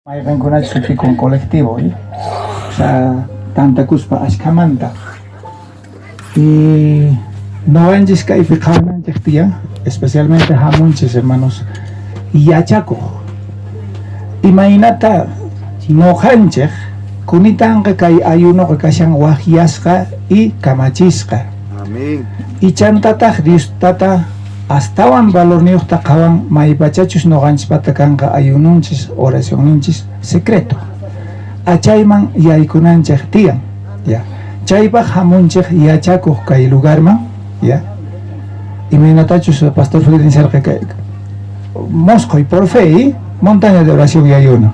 Mayqenkunachus sutikun colectivo, o sea, tantakuspa ashkhamanta. Y noqanchis kaypi qhawananchej tiyan, especialmente hamunchis hermanos yachakoj. Imaynata noqanchej kunitanqa kay ayunoqa kashan wajyasqa y kamachisqa. Amén. Y chantataj Dios tata astawan valorniyojta qhawan maypachachus noqanchispata kanqa ayununchis oracionninchis secreto. Achayman yaykunanchej tiyan. Ya. Chaypaj hamunchej yachakoj kay lugarman. Ya. Imaynatachus pastor Felipe nisharqa kay mosqoy por fe, montaña de oración y ayuno.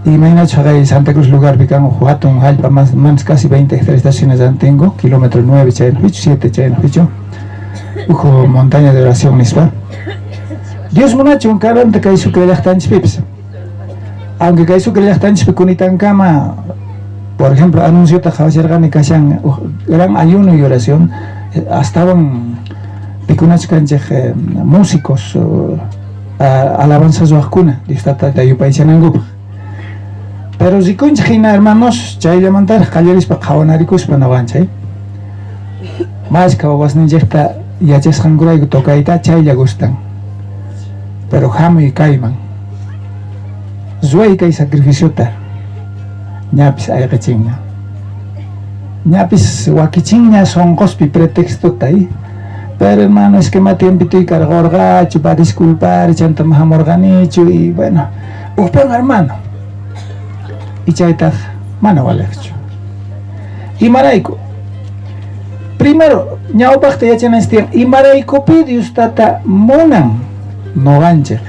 Imaynachus jaqay Santa Cruz lugarpi kan uj jatun jallp'a más menos casi 20 hectáreas hina tengo, kilómetro 9 chaynapichu, 7 chaynapichu. Uj montaña de oración nispa. Dios munachun karanta kay Sucre llaqtanchispipis. Aunque kay Sucre llaqtanchispi kunitankama, por ejemplo, anunciota qhawasharqani kashan uj gran ayuno y oración, astawan pikunachus kanchej músicos alabanzas ruwajkuna Dios Tatata yupaychanankupaj. Pero rikunchej hina hermanos, chayllamantaraj qallarispa qhawanarikuspa noqanchej. Mashkha wawasninchejta yachasqankurayku tocayta chaylla gustan. Pero hamuy kayman. Ruway kay sacrificiota. Ñapis ayqechinña. Ñapis wakichinña sonqospi pretextota. Pero hermano, es que ma tiempitoy karqorqachu pa disculpar, chanta ma hamurqanichu y bueno, ujpiwan hermano. Y chaytaj mana valejchu. Imarayku. Primero, ñawpajta yachananchis tiyan, imaraykupi Dios tata munan noqanchej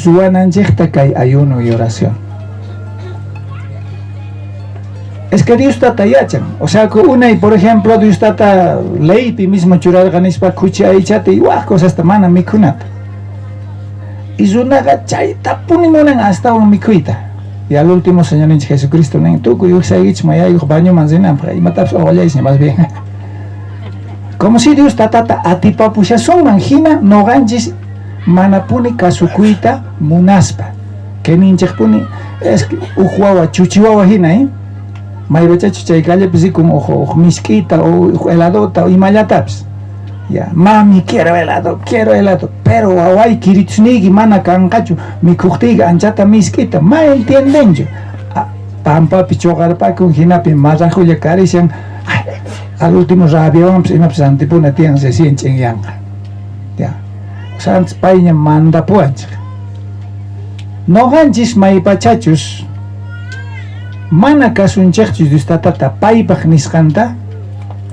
ruwananchejta kay ayuno y oración. Es que Dios tata yachan. O sea, que unay, por ejemplo, Dios tata leypi mismo churarqa nispa khuchi aychata y waj cosasta mana mikhunata. Y runaqa chaytapuni munan astawan mikhuyta. Y al último, Señorninchik Jesucristo nin, tukuy ujsaykichis mayaykuq bañoman rinanpaj, imatapis oqallaychis más bien. Como si Dios tatata atipapushasunman hina noqanchis manapuni kasukuyta munaspa. Que ninchejpuni, es que uj wawa, chuchi wawa hina, Maypachachus chay callepi rikun uj misk'ita, uj heladota, imallatapis. Ya, mami, quiero helado, quiero helado. Pero waway, kiritusniyki mana kanqachu, mikhujtiyki anchata misk'ita, ma entiendenchu. Pampapi choqarpakun, hinapi marrajulla karishan. Ay, al último rabiawanpis imapis rantipuna tiyan, recién ch'inyanqa. Ya. O sea, antes payña mandapuwanchej. Noqanchis maypachachus mana kasunchejchus Dios tatata paypaj nisqanta,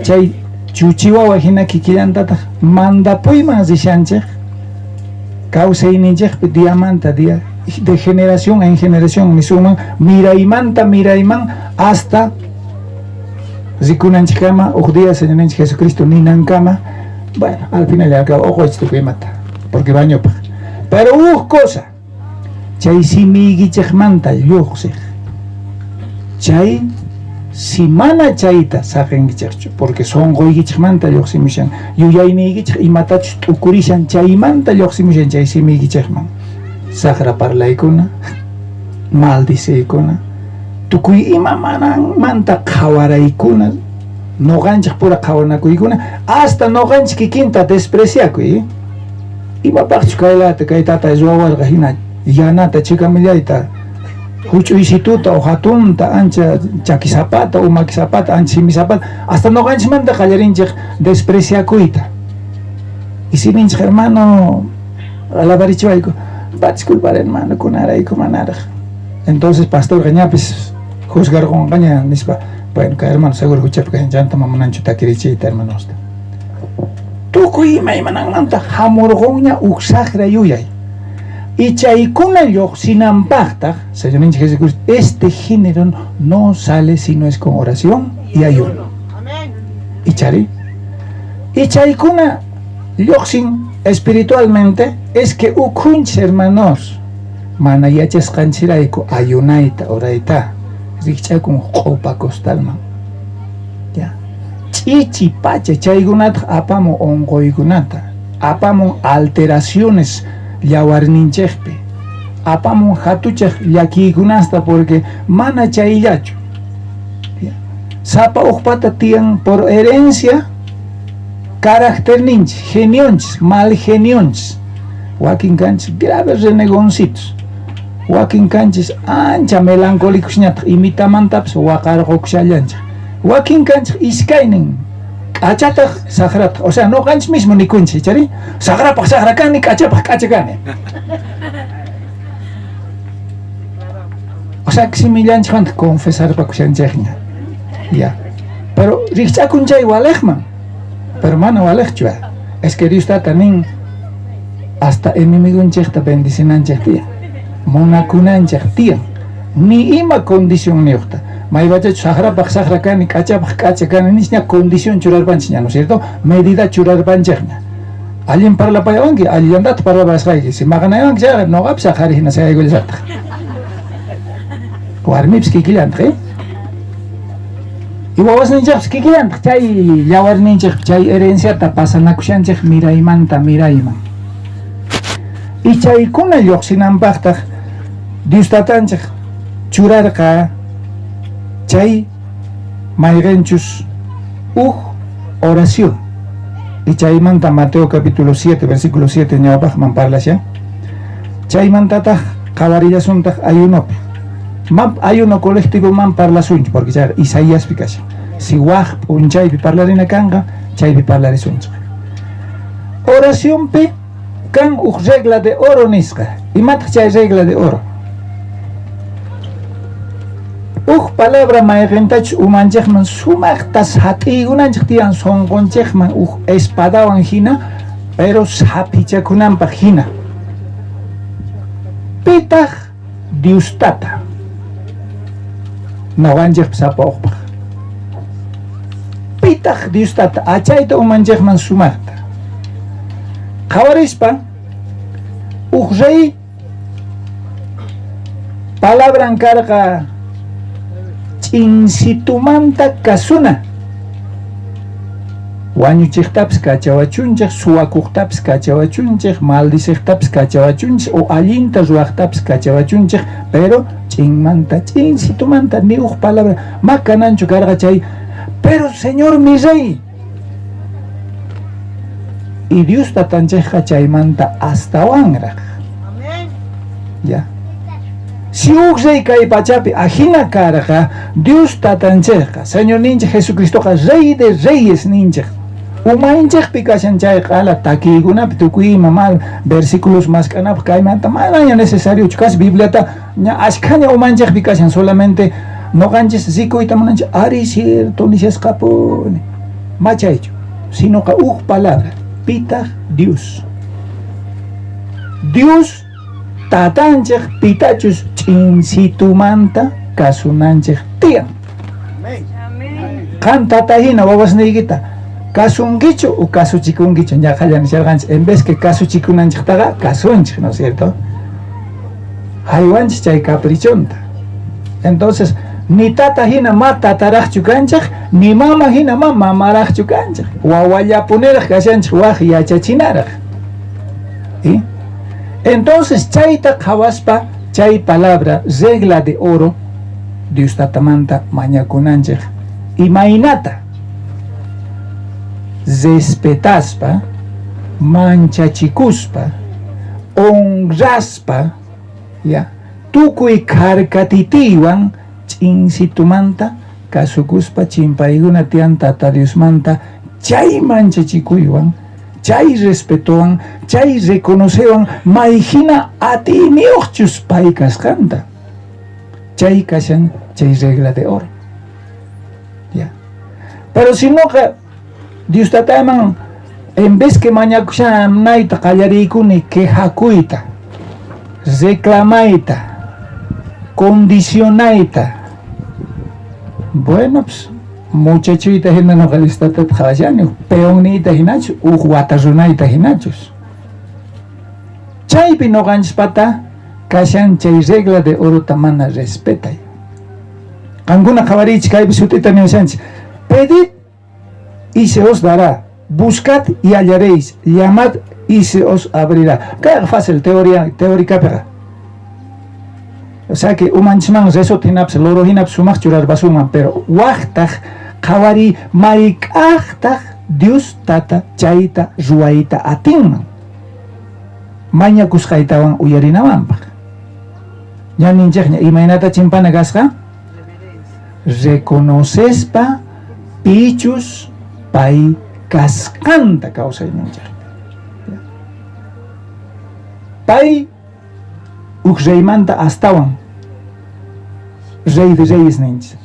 chay chuchiwawa hina kikillantataj mandapuyman rishanchej, kawsayninchejpi diamanta día, de generación en generación nisunman, miraymanta mirayman hasta rikunanchejkama, uj día Señorninchej Jesucristo ninankama, bueno, al final y al cabo, ojo tukuy imata, porque bañopaj. Pero uj cosa, chay simiykichejmanta lluqsiq, chay si mana chayta saqenkichejchu, porque sonqoykichejmanta lluqsimushan, yuyayniykichej imatachus t'ukurishan chaymanta lluqsimushan chay simiykichejman. Saqra parlaykuna, maldiciykuna, tukuy ima mananmanta qhawaraykuna, noqanchej pura qhawanakuykuna, hasta noqanchej kikinta despreciakuy. Imapajchu kaylata kay tata ruwawarqa hina yanata chikamillayta, huch'uysituta o hatunta, ancha chakisapata o makisapata, ancha simisapata, hasta noqanchejmanta qallarinchej despreciakuyta. Y si ninchej, hermano, alabarichiwayku, va disculpar hermano, kunarayku manaraj. Entonces pastorqa ñapis juzgarqonqaña nispa, bueno, kay hermano seguro huchapi kashan, chanta mamananchu takirichiyta hermanosta. Tukuy imaymananmanta hamurqonña uj sajra yuyay. Y chaykuna lluqsinanpaqtaq, Señorninchik Jesucristo, este género no sale si no es con oración y ayuno. Ichari. Y chaykuna lluqsin espiritualmente es que ukhunchis hermanos mana yachasqanchirayku ayunayta, orayta, rikch'akun q'upa costalman. Ya. Ch'ichi pacha chaykunataq apamun unquykunata, apamun alteraciones yawarninchejpi, apamun jatuchaj llakiykunasta porque mana chayllachu. Sapa ujpata tiyan por herencia caracterninchis, genionchis, mal genionchis. Wakin kanchis grave renegoncitos. Wakin kanchis ancha melancólicosñataq imitamantapis waqarqukushallanchik. Wakin kanchis iskaynin k'achataq saqrataq. O sea, noqanchis mismo nikunchis, chari? Saqrapaq saqra kani, k'achapaq k'acha kani. O sea, simillanchikmanta confesarpakushanchikña. Ya. Pero rikch'akun chay waliqman. Pero mana waliqchu. Es que Dios tata nin hasta enemigonchikta bendicinanchik tiyan. Munakunanchik tiyan. Ni ima condicionniyuqta. Maypachachu saqrapaq saqra kani, k'achapaq k'acha kani, nisña condición churarpanchikña, ¿no es cierto? Medida churarpanchikña. Allin parlapayawanki, allillantataq parlapasqayki. Si maqanayawanki chayqa, noqapis qhari hina sayaykullasaqtaq. Warmipis kikillantaq, ¿eh? Y wawasninchikpis kikillantaq, chay llawarninchikpi, chay herenciata pasanakushanchik miraymanta mirayman. Y chaykuna lluqsinanpaqtaq Dios tatanchik churarqa chay mayqinchus uj oración. Y chaymanta Mateo capítulo 7, versículo 7 ñawpaqman parlashan. Chaymantataq qhawarillasuntaq ayunopi. Ma ayuno colectivoman parlasunchu, porque chayqa Isaíaspi kashan. Si waj p'unchaypi parlarina kanqa, chaypi parlarisunchik. Oracionpi kan uj regla de oro nisqa. Imataq chay regla de oro? Uj palabra mayqintachus umanchikman sumaqta sat'iykunanchik tiyan sunqunchikman uj espadawan hina, pero saphichakunanpaq hina. Pitaq Dios tata? Noqanchikpi sapa ujpaq. Pitaq Dios tata? Achayta umanchikman sumaqta. Qhawarispa uj rey palabran karqa ch'insitumanta kasuna. Wañuchiqtapis kachawachunchik, suwakuqtapis kachawachunchik, maldiciqtapis kachawachunchik, o allinta ruwaqtapis kachawachunchik, pero ch'inmanta, ch'insitumanta ni uj palabra ma kananchu karqa chay, pero Señor mi rey. Y Dios tatanchikqa chaymanta astawanraq. Ya. Si uj rey kay pachapi ajina karqa, Dios tatanchikqa, Señorninchik Jesucristoqa rey de reyes ninchik. Umanchikpi kashan chayqa ala takiykunapi tukuy ima mal versículos mask'anapaq kaymanta manaña necesariochu kas Bibliata ña ashkhaña umanchikpi kashan, solamente noqanchis rikuyta munanchik, ari cierto nishasqapuni. Machaychu, sinoqa uj palabra, pitaq Dios. Dios tatanchik pitachus ch'insitumanta kasunanchik tiyan. Qan tata hina wawasniykita kasunkichu o kasuchikunkichu? Ñaqalla nisharqanchik, en vez que kasuchikunanchiktaqa kasunchik, ¿no es cierto? Haywanchik chay caprichonta. Entonces, ni tata hina ma tataraqchu kanchik, ni mama hina ma mamaraqchu kanchik. Wawallapuniraq kashanchik waj yachachinaraq. ¿Sí? Entonces, chayta qhawaspa, chay palabra, regla de oro, Dios tatamanta mañakunanchik. Imaynata? Respetaspa, manchachikuspa, honraspa, ya, tukuy kharkatitiywan ch'insitumanta kasukuspa chimpaykuna tiyan tata Diosmanta chay manchachikuywan, chay respetowan, chay reconocewan mayhina atiyniyuqchus pay kasqanta. Chay kashan chay regla de oro. Ya. Pero si noqa Dios tataman en vez que mañakushanayta qallariykuni quejakuyta, reclamayta, condicionayta. Bueno, pues muchachoyta hina noqa Dios tatata qhawashani, peonniyta hinachu, uj wata runayta hinachus. Chaypi noqanchispata kashan chay regla de orota mana respetay. Qankuna qhawariychik kaypi sut'ita niwashanchik. Pedid y se os dará, buscad y hallaréis, llamad y se os abrirá. Kayqa fácil teoría, teórica peqa. O sea que umanchisman rezote hinapis, loro hinapis sumaj churarpasunman, pero wajtaj qhawariy mayk'ajtaj Dios Tata chayta ruwayta atinman mañakusqaytawan uyarinawanpaj. Ña ninchejña imaynata chimpana kasqa? Reconocespa pichus pay kasqanta kawsayninchejpi. Pay uj reymanta astawan rey de reyes ninchis.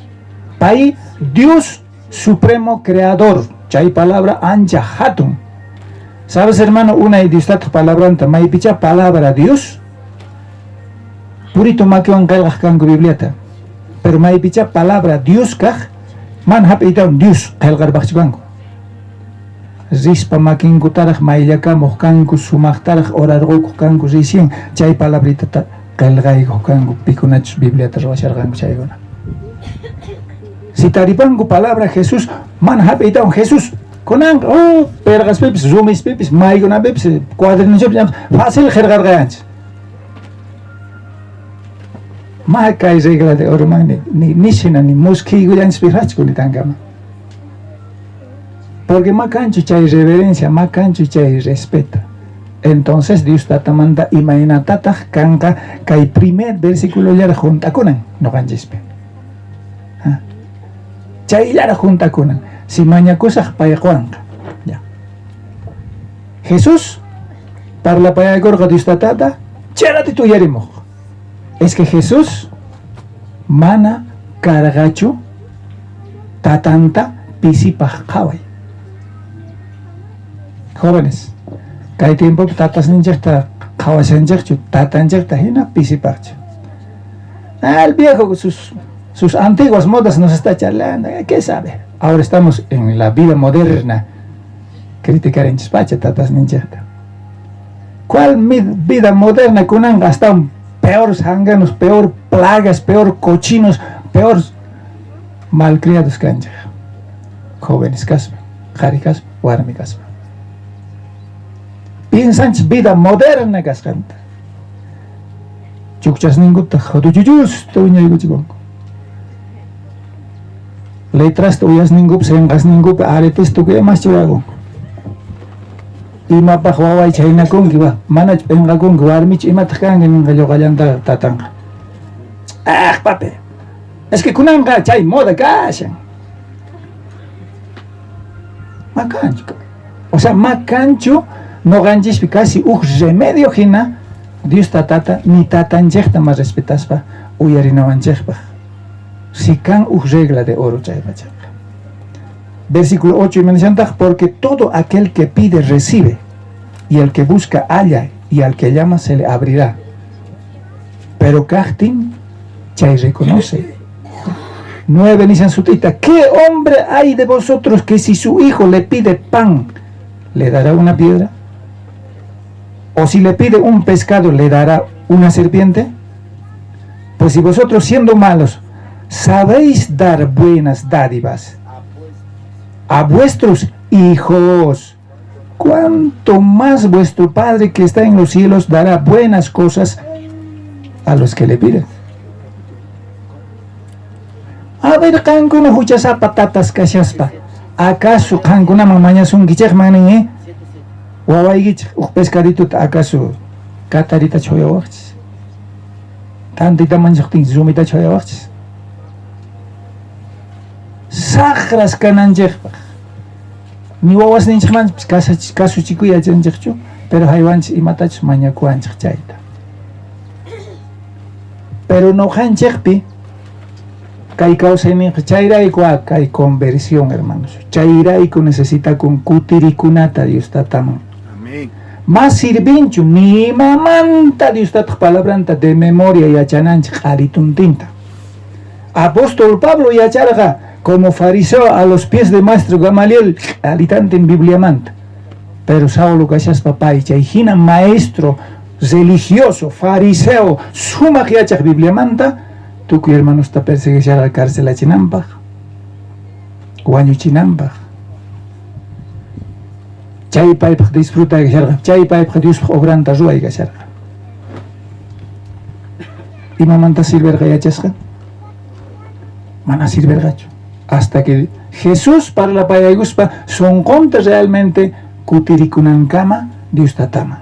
Pay Dios supremo creador, chay palabra ancha hatun. Sabes hermano, unay Dios tataj palabranta maypichá palabra Dios purito makiwan qelqaj kanku Bibliata. Pero maypichá palabra Dios kaj mana hap'iytawan Dios qelqarpajchu kanku. Rispa makinkutaraj mayllakamoj kanku, sumajtaraj orarqokoj kanku recién chay palabritata qelqaykoj kanku pikunachus Bibliata ruwasharqanku chaykuna. Si taripanku palabra Jesús, mana hap'iytawan Jesús kunanqa oh, perqaspipis, rumispipis, maykunapipis, cuadernillopi fácil qelqarqayanchis. Ma kay regla de oroman ni, ni, ni shina ni muskhiykullanchispiraqchu kunitankama. Porque ma kanchu chay reverencia, ma kanchu chay respeto. Entonces Dios tatamanta imaynatataq kanqa kay primer versículo llaraq junt'akunan noqanchispi. Chayllaraq junt'akunan. Si mañakusaq pay qowanqa. Ya. Jesús parlapayaykorqa Dios tatata, chayratito uyarimuq. Es que Jesús mana karqachu tatanta pisipaj qhaway. Jóvenes, kay tiempopi tatasninchejta qhawashanchejchu, tatanchejta hina pisipajchu. Ah, el viejo sus, sus antiguas modas nos está charlando, ¿qué sabe? Ahora estamos en la vida moderna. Criticarinchis pacha tatasninchejta. ¿Cuál vida moderna kunanqa hasta peor zánganos, peor plagas, peor cochinos, peor malcriados kanchej? Jóvenes kaspa, qhari kaspa, warmi kaspa. Piensanchis vida moderna kasqanta. Chukchasninkuta jotuchuchusta wiñaykuchikunku. Letrasta uyasninkupi, senqasninkupi, aretes tukuy imas churakunku. Imapaj waway chhaynakunki, wa, manachu p'enqakunki, warmichu imataq kanki ninqa lloqallanta tatanqa. Ah, papi, es que kunanqa chay moda kashan. Ma kanchu. O sea, ma kanchu noqanchispi casi uj remedio hina Dios tatata ni tatanchejta ma respetaspa uyarinawanchejpaj. Si kan uj regla de oro chay pachaqa. Versículo 8 imanishantaj, porque todo aquel que pide recibe, y el que busca halla, y al que llama se le abrirá. Pero kajtin chay reconoce. 9 nishan sutita, ¿qué hombre hay de vosotros que si su hijo le pide pan, le dará una piedra? ¿O si le pide un pescado, le dará una serpiente? Pues si vosotros siendo malos sabéis dar buenas dádivas a vuestros hijos, ¿cuánto más vuestro Padre que está en los cielos dará buenas cosas a los que le piden? A ver, qankuna huchasapa tatas kashaspa, acaso qankunaman mañasunkichejman nin, eh? Wawaykichej uj pescadituta acaso katarita chhuyawajchis, tantita mañasojtin rumita chhuyawajchis. Sajras kananchejpaj ni wawasninchejmanpis kasuchikuy yachanchejchu, pero haywanchis imatachus mañakuwanchej chayta. Pero noqanchejpi kay kawsayninqa chayrayku kay conversión, hermanos. Chayrayku necesitakun kutirikunata Dios tataman. Amén. Mas sirvinchu ni imamanta Dios tataj palabranta de memoria yachananchej qharituntinta. Apóstol Pablo yacharqa como fariseo a los pies de maestro Gamaliel qharitantin Bibliamanta. Pero Saulo kashaspa pay chay hina maestro religioso, fariseo, sumaq yachaj Bibliamanta, tukuy hermanosta perseguisharqa carcelachinanpaj, wañuchinanpaj. Chay paypaj disfrutay kasharqa, chay paypaj Diospaj obranta ruway kasharqa. Imamanta sirverqa yachasqan? Mana sirverqachu. Hasta que Jesús parlapayaykuspa sonqonta realmente kutirikunankama Dios tataman.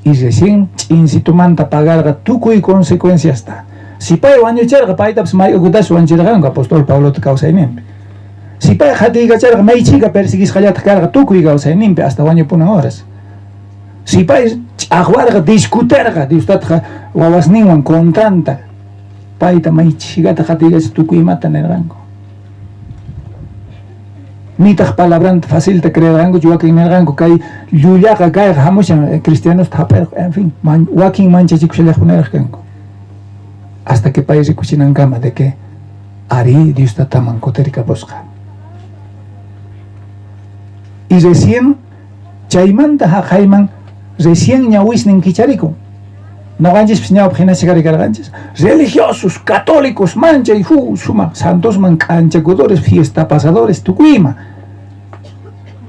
Y recién ch'insitumanta pagarqa tukuy consecuenciasta. Si pay wañucherqa, paytapis may ukhutas wancherqanku apóstol Pablota kawsayninpi. Si pay qhatiykacharqa, may chhika persiguisqallataj karqa tukuy kawsayninpi hasta wañupunan horas. Si pay ch'ajwarqa, discuterqa Dios tataqa wawasninwan contranta, payta may chhikata qhatiykachas tukuy imata nerqanku. Nitaj palabranta facilta creerqankuchu, wakin nerqanku kay llullaqa kayqa jamushan cristianosta jap'erqa, en fin, wakin manchachikushallajuneraj kanku. Hasta que pay rikuchinankama de que arí Dios tataman kutirikapusqa. Y recién chaymanta jaqayman recién ñawisnin kicharikun. Noqanchispis ñawpaq jinasqa karikarqanchis. Religiosos, católicos, manchay hu sumaq santosman k'anchakudores, fiesta pasadores, tukuy ima.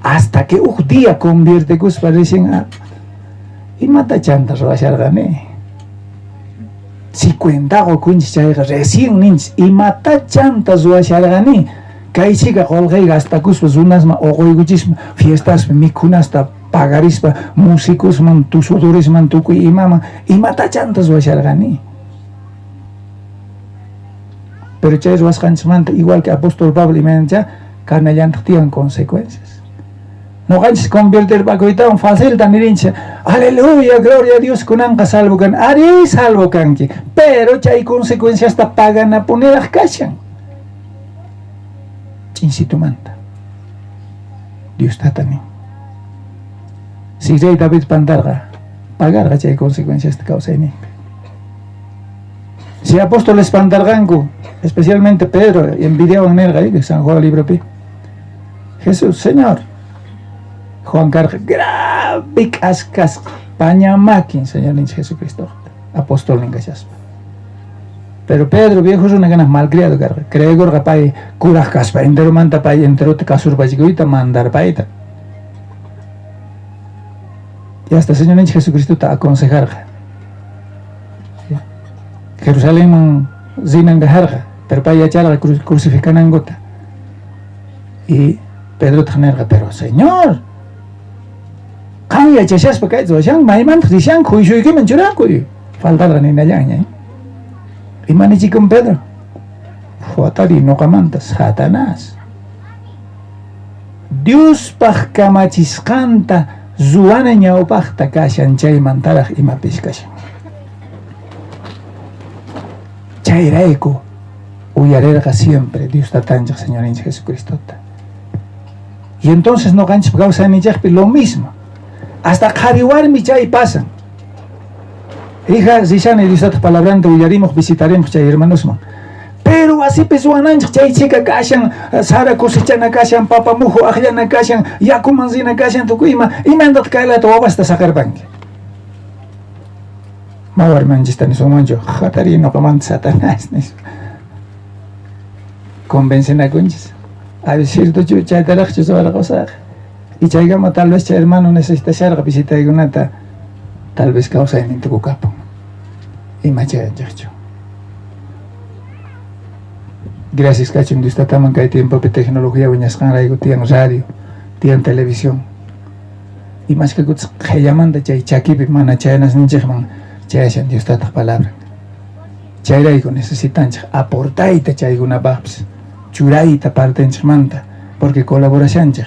Hasta que uj día conviertekuspa recién imata chanta ruwasharqani. Si cuenta qokunchis chayqa recién ninchis imata chanta ruwasharqani. Kay chhika qolqey gastakuspa runasman oqoykuchispa fiestaspi mikhunasta pagarispa musicosman tusudoresman tukuy imaman imata chanta ruwasharqani. Pero chay ruwasqanchismanta igual que apóstol Pablo imaynachá kanallantaj tiyan consecuencias. Noqanchis convertirpakuytawan facilta nirinchis, aleluya, gloria a Dios, kunanqa salvo kan. Arí, salvo kanki, pero chay consecuenciasta paganapuniraj kashan. Ch'insitumanta. Dios tata nin. Si rey David pantarqa, pagarqa chay consecuenciasta kawsayninpi. Si apóstoles pantarqanku, especialmente Pedro, envidiawan nerqa, San Juan libropi, Jesús, Señor, Juan karqa grave k'askasqa, paña makin Señorninchik Jesucristo, apostolnin kashaspa. Pero Pedro viejo runa kanaj malcriado karqa, creegorqa pay kuraj kaspa, enteromanta pay enterota kasurpachikuyta mandarpayta. Y hasta Señorninchik Jesucristota aconsejarqa. Jerusalenman rinan kajarqa, pero pay yacharqa crucificanankuta. Y Pedrotaq nerqa, pero Señor, qan yachashaspa kayta ruwashan, maymantaq rishan, juicioykiman churakuy. Faltarqa ninallanña. Ima nichikun Pedro? Watari noqamanta, Satanás. Diospaj kamachisqanta ruwana ñawpajta kashan, chaymantaraj imapis kashan. Chayrayku uyarerqa siempre Dios tatanchej Señorinchej Jesucristota. Y entonces noqanchis kawsayninchejpi lo mismo. Hasta qhari warmi chay pasan. Hija, rishani Dios tataj palabranta uyarimoj, visitaremos chay hermanosman. Pero wasipis ruwananchej chay chhika kashan, sara cosechana kashan, papa muju ajllana kashan, yakuman rina kashan, tukuy ima. Imantataq kaylata wawasta saqerpanki? Ma warmanchista nisunmanchu, jatariy noqamanta Satanás nispa. Convencenakunchis. A ver, ciertochu chaytaraqchu ruwarqosaq. Y chaykama tal vez chay hermano necesitasharqa visitaykunata, tal vez kawsaynin tukukapun. Ima chayanchejchu. Gracias kachun Dios tataman kay tiempopi tecnología wiñasqanrayku tiyan radio, tiyan televisión. Imashka kutis qhellamanta chay chakipi mana chayanasninchejman chayashan Dios tataj palabran. Chayrayku necesitanchej aportayta chaykunapajpis, churayta partenchejmanta, porque colaborashanchej.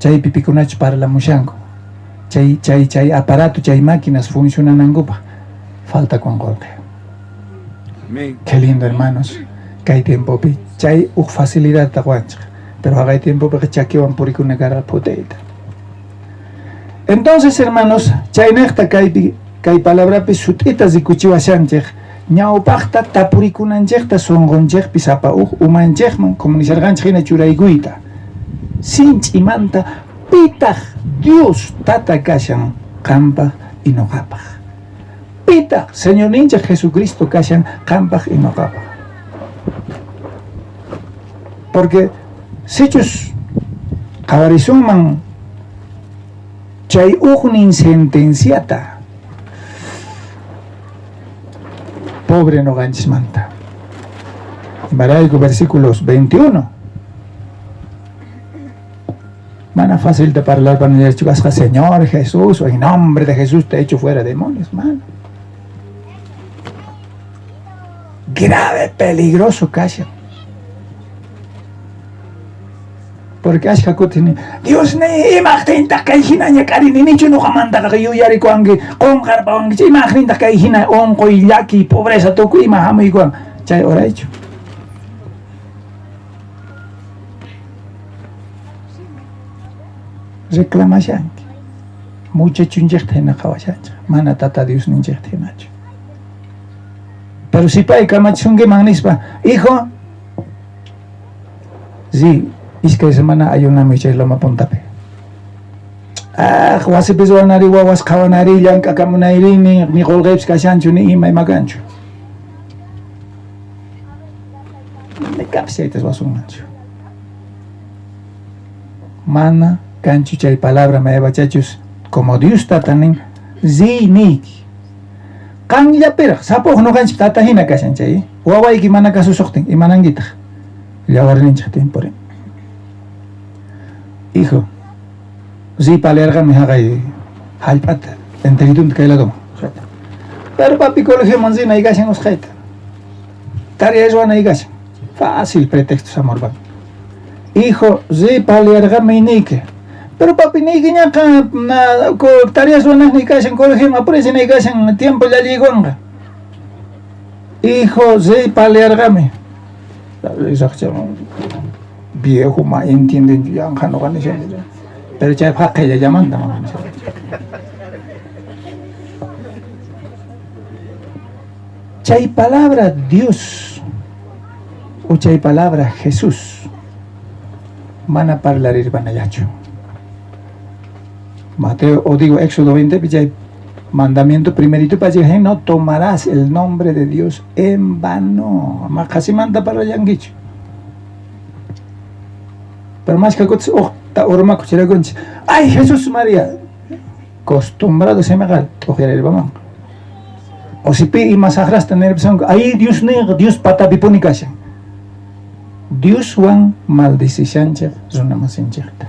Chaypi pikunachus parlamushanku. Chay, chay, chay aparato, chay máquinas funcionanankupaj faltakun qolqe. Amén. Qué lindo, hermanos. Kay tiempopi chay uj facilidadta qowanchej. Pero jaqay tiempopiqa chakiwan purikuna karqa phutayta. Entonces, hermanos, chaynejta kaypi kay palabrapi sut'ita rikuchiwashanchej ñawpajta tapurikunanchejta sonqonchejpi sapa uj umanchejman, como nisharqanchej jina churaykuyta. Sinch'imanta pitaj Dios tata kashan qanpaj y noqapaj. Pitaj Señorninchej Jesucristo kashan qanpaj y noqapaj. Porque sichus qhawarisunman chay ujnin sentenciata, Pobre noqanchismanta. Imarayku versículos 21. Mana fácil de parlar para kasqa Señor Jesús, o en nombre de Jesús te echo fuera demonios, mano. Grave, peligroso kashan. Porque ashka kutin Dios ni imaqtintaq kay hina ñak'arini nichu ñuqamantaqa yuyarikuwanki qunqarpawanki imaqtintaq kay hina unquy llaki pobreza tukuy ima hamuykuwan chay oraychu. Reclamashanki muchachunchikta hina qhawashanchik mana tata Dios ninchikta hinachu. Pero si pay kamachisunkiman nispa, hijo, sí, iskay semana ayunamuy chay loma puntapi. Ah, wasipis ruwanari wawas qhawanari llank'akamunayrini ni qolqepis kashanchu ni ima ima kanchu. Nikapis chayta ruwasunmanchu. Mana kanchu chay palabra maybachachus como Dios tata nin riy niyki. Qanllapiraq sapuq noqanchik tata hina kashan chay. Wawayki mana kasusuqtin imanankitaq llawarninchik tiempori. Hijo, riy palearqami haqay hallp'ata enteritunta kay ladoman. Pero papi colegioman rinay kashan usqhayta. Tarea ruwanay kashan. Fácil pretexto samurpan. Hijo, riy palearqami niyki. Pero papi niyki ñaqa tareas ruwanaqniy kashan colegioman apuray kashan tiempo llallikunqa. Hijo, riy palearqami. Viejo ma entienden yanqa noqa nishani. Pero chay qhaqillallamanta mana nishani. Chay palabra Dios o chay palabra Jesús mana parlarirpanallachu. Mateo, o digo Éxodo 20, chay mandamiento primerito para decir, no tomarás el nombre de Dios en vano. Ma qhasimanta parlallankichu. Pero más que kutis uqta urmaku chirakunchis. Ay, Jesús María. Costumbrado se me gal, t'uqyarirpaman. O si pi ima saqrasta nirpisanku, ay Dios niqa, Dios patapipuni kashan. Dioswan maldicishanchik runamasinchikta.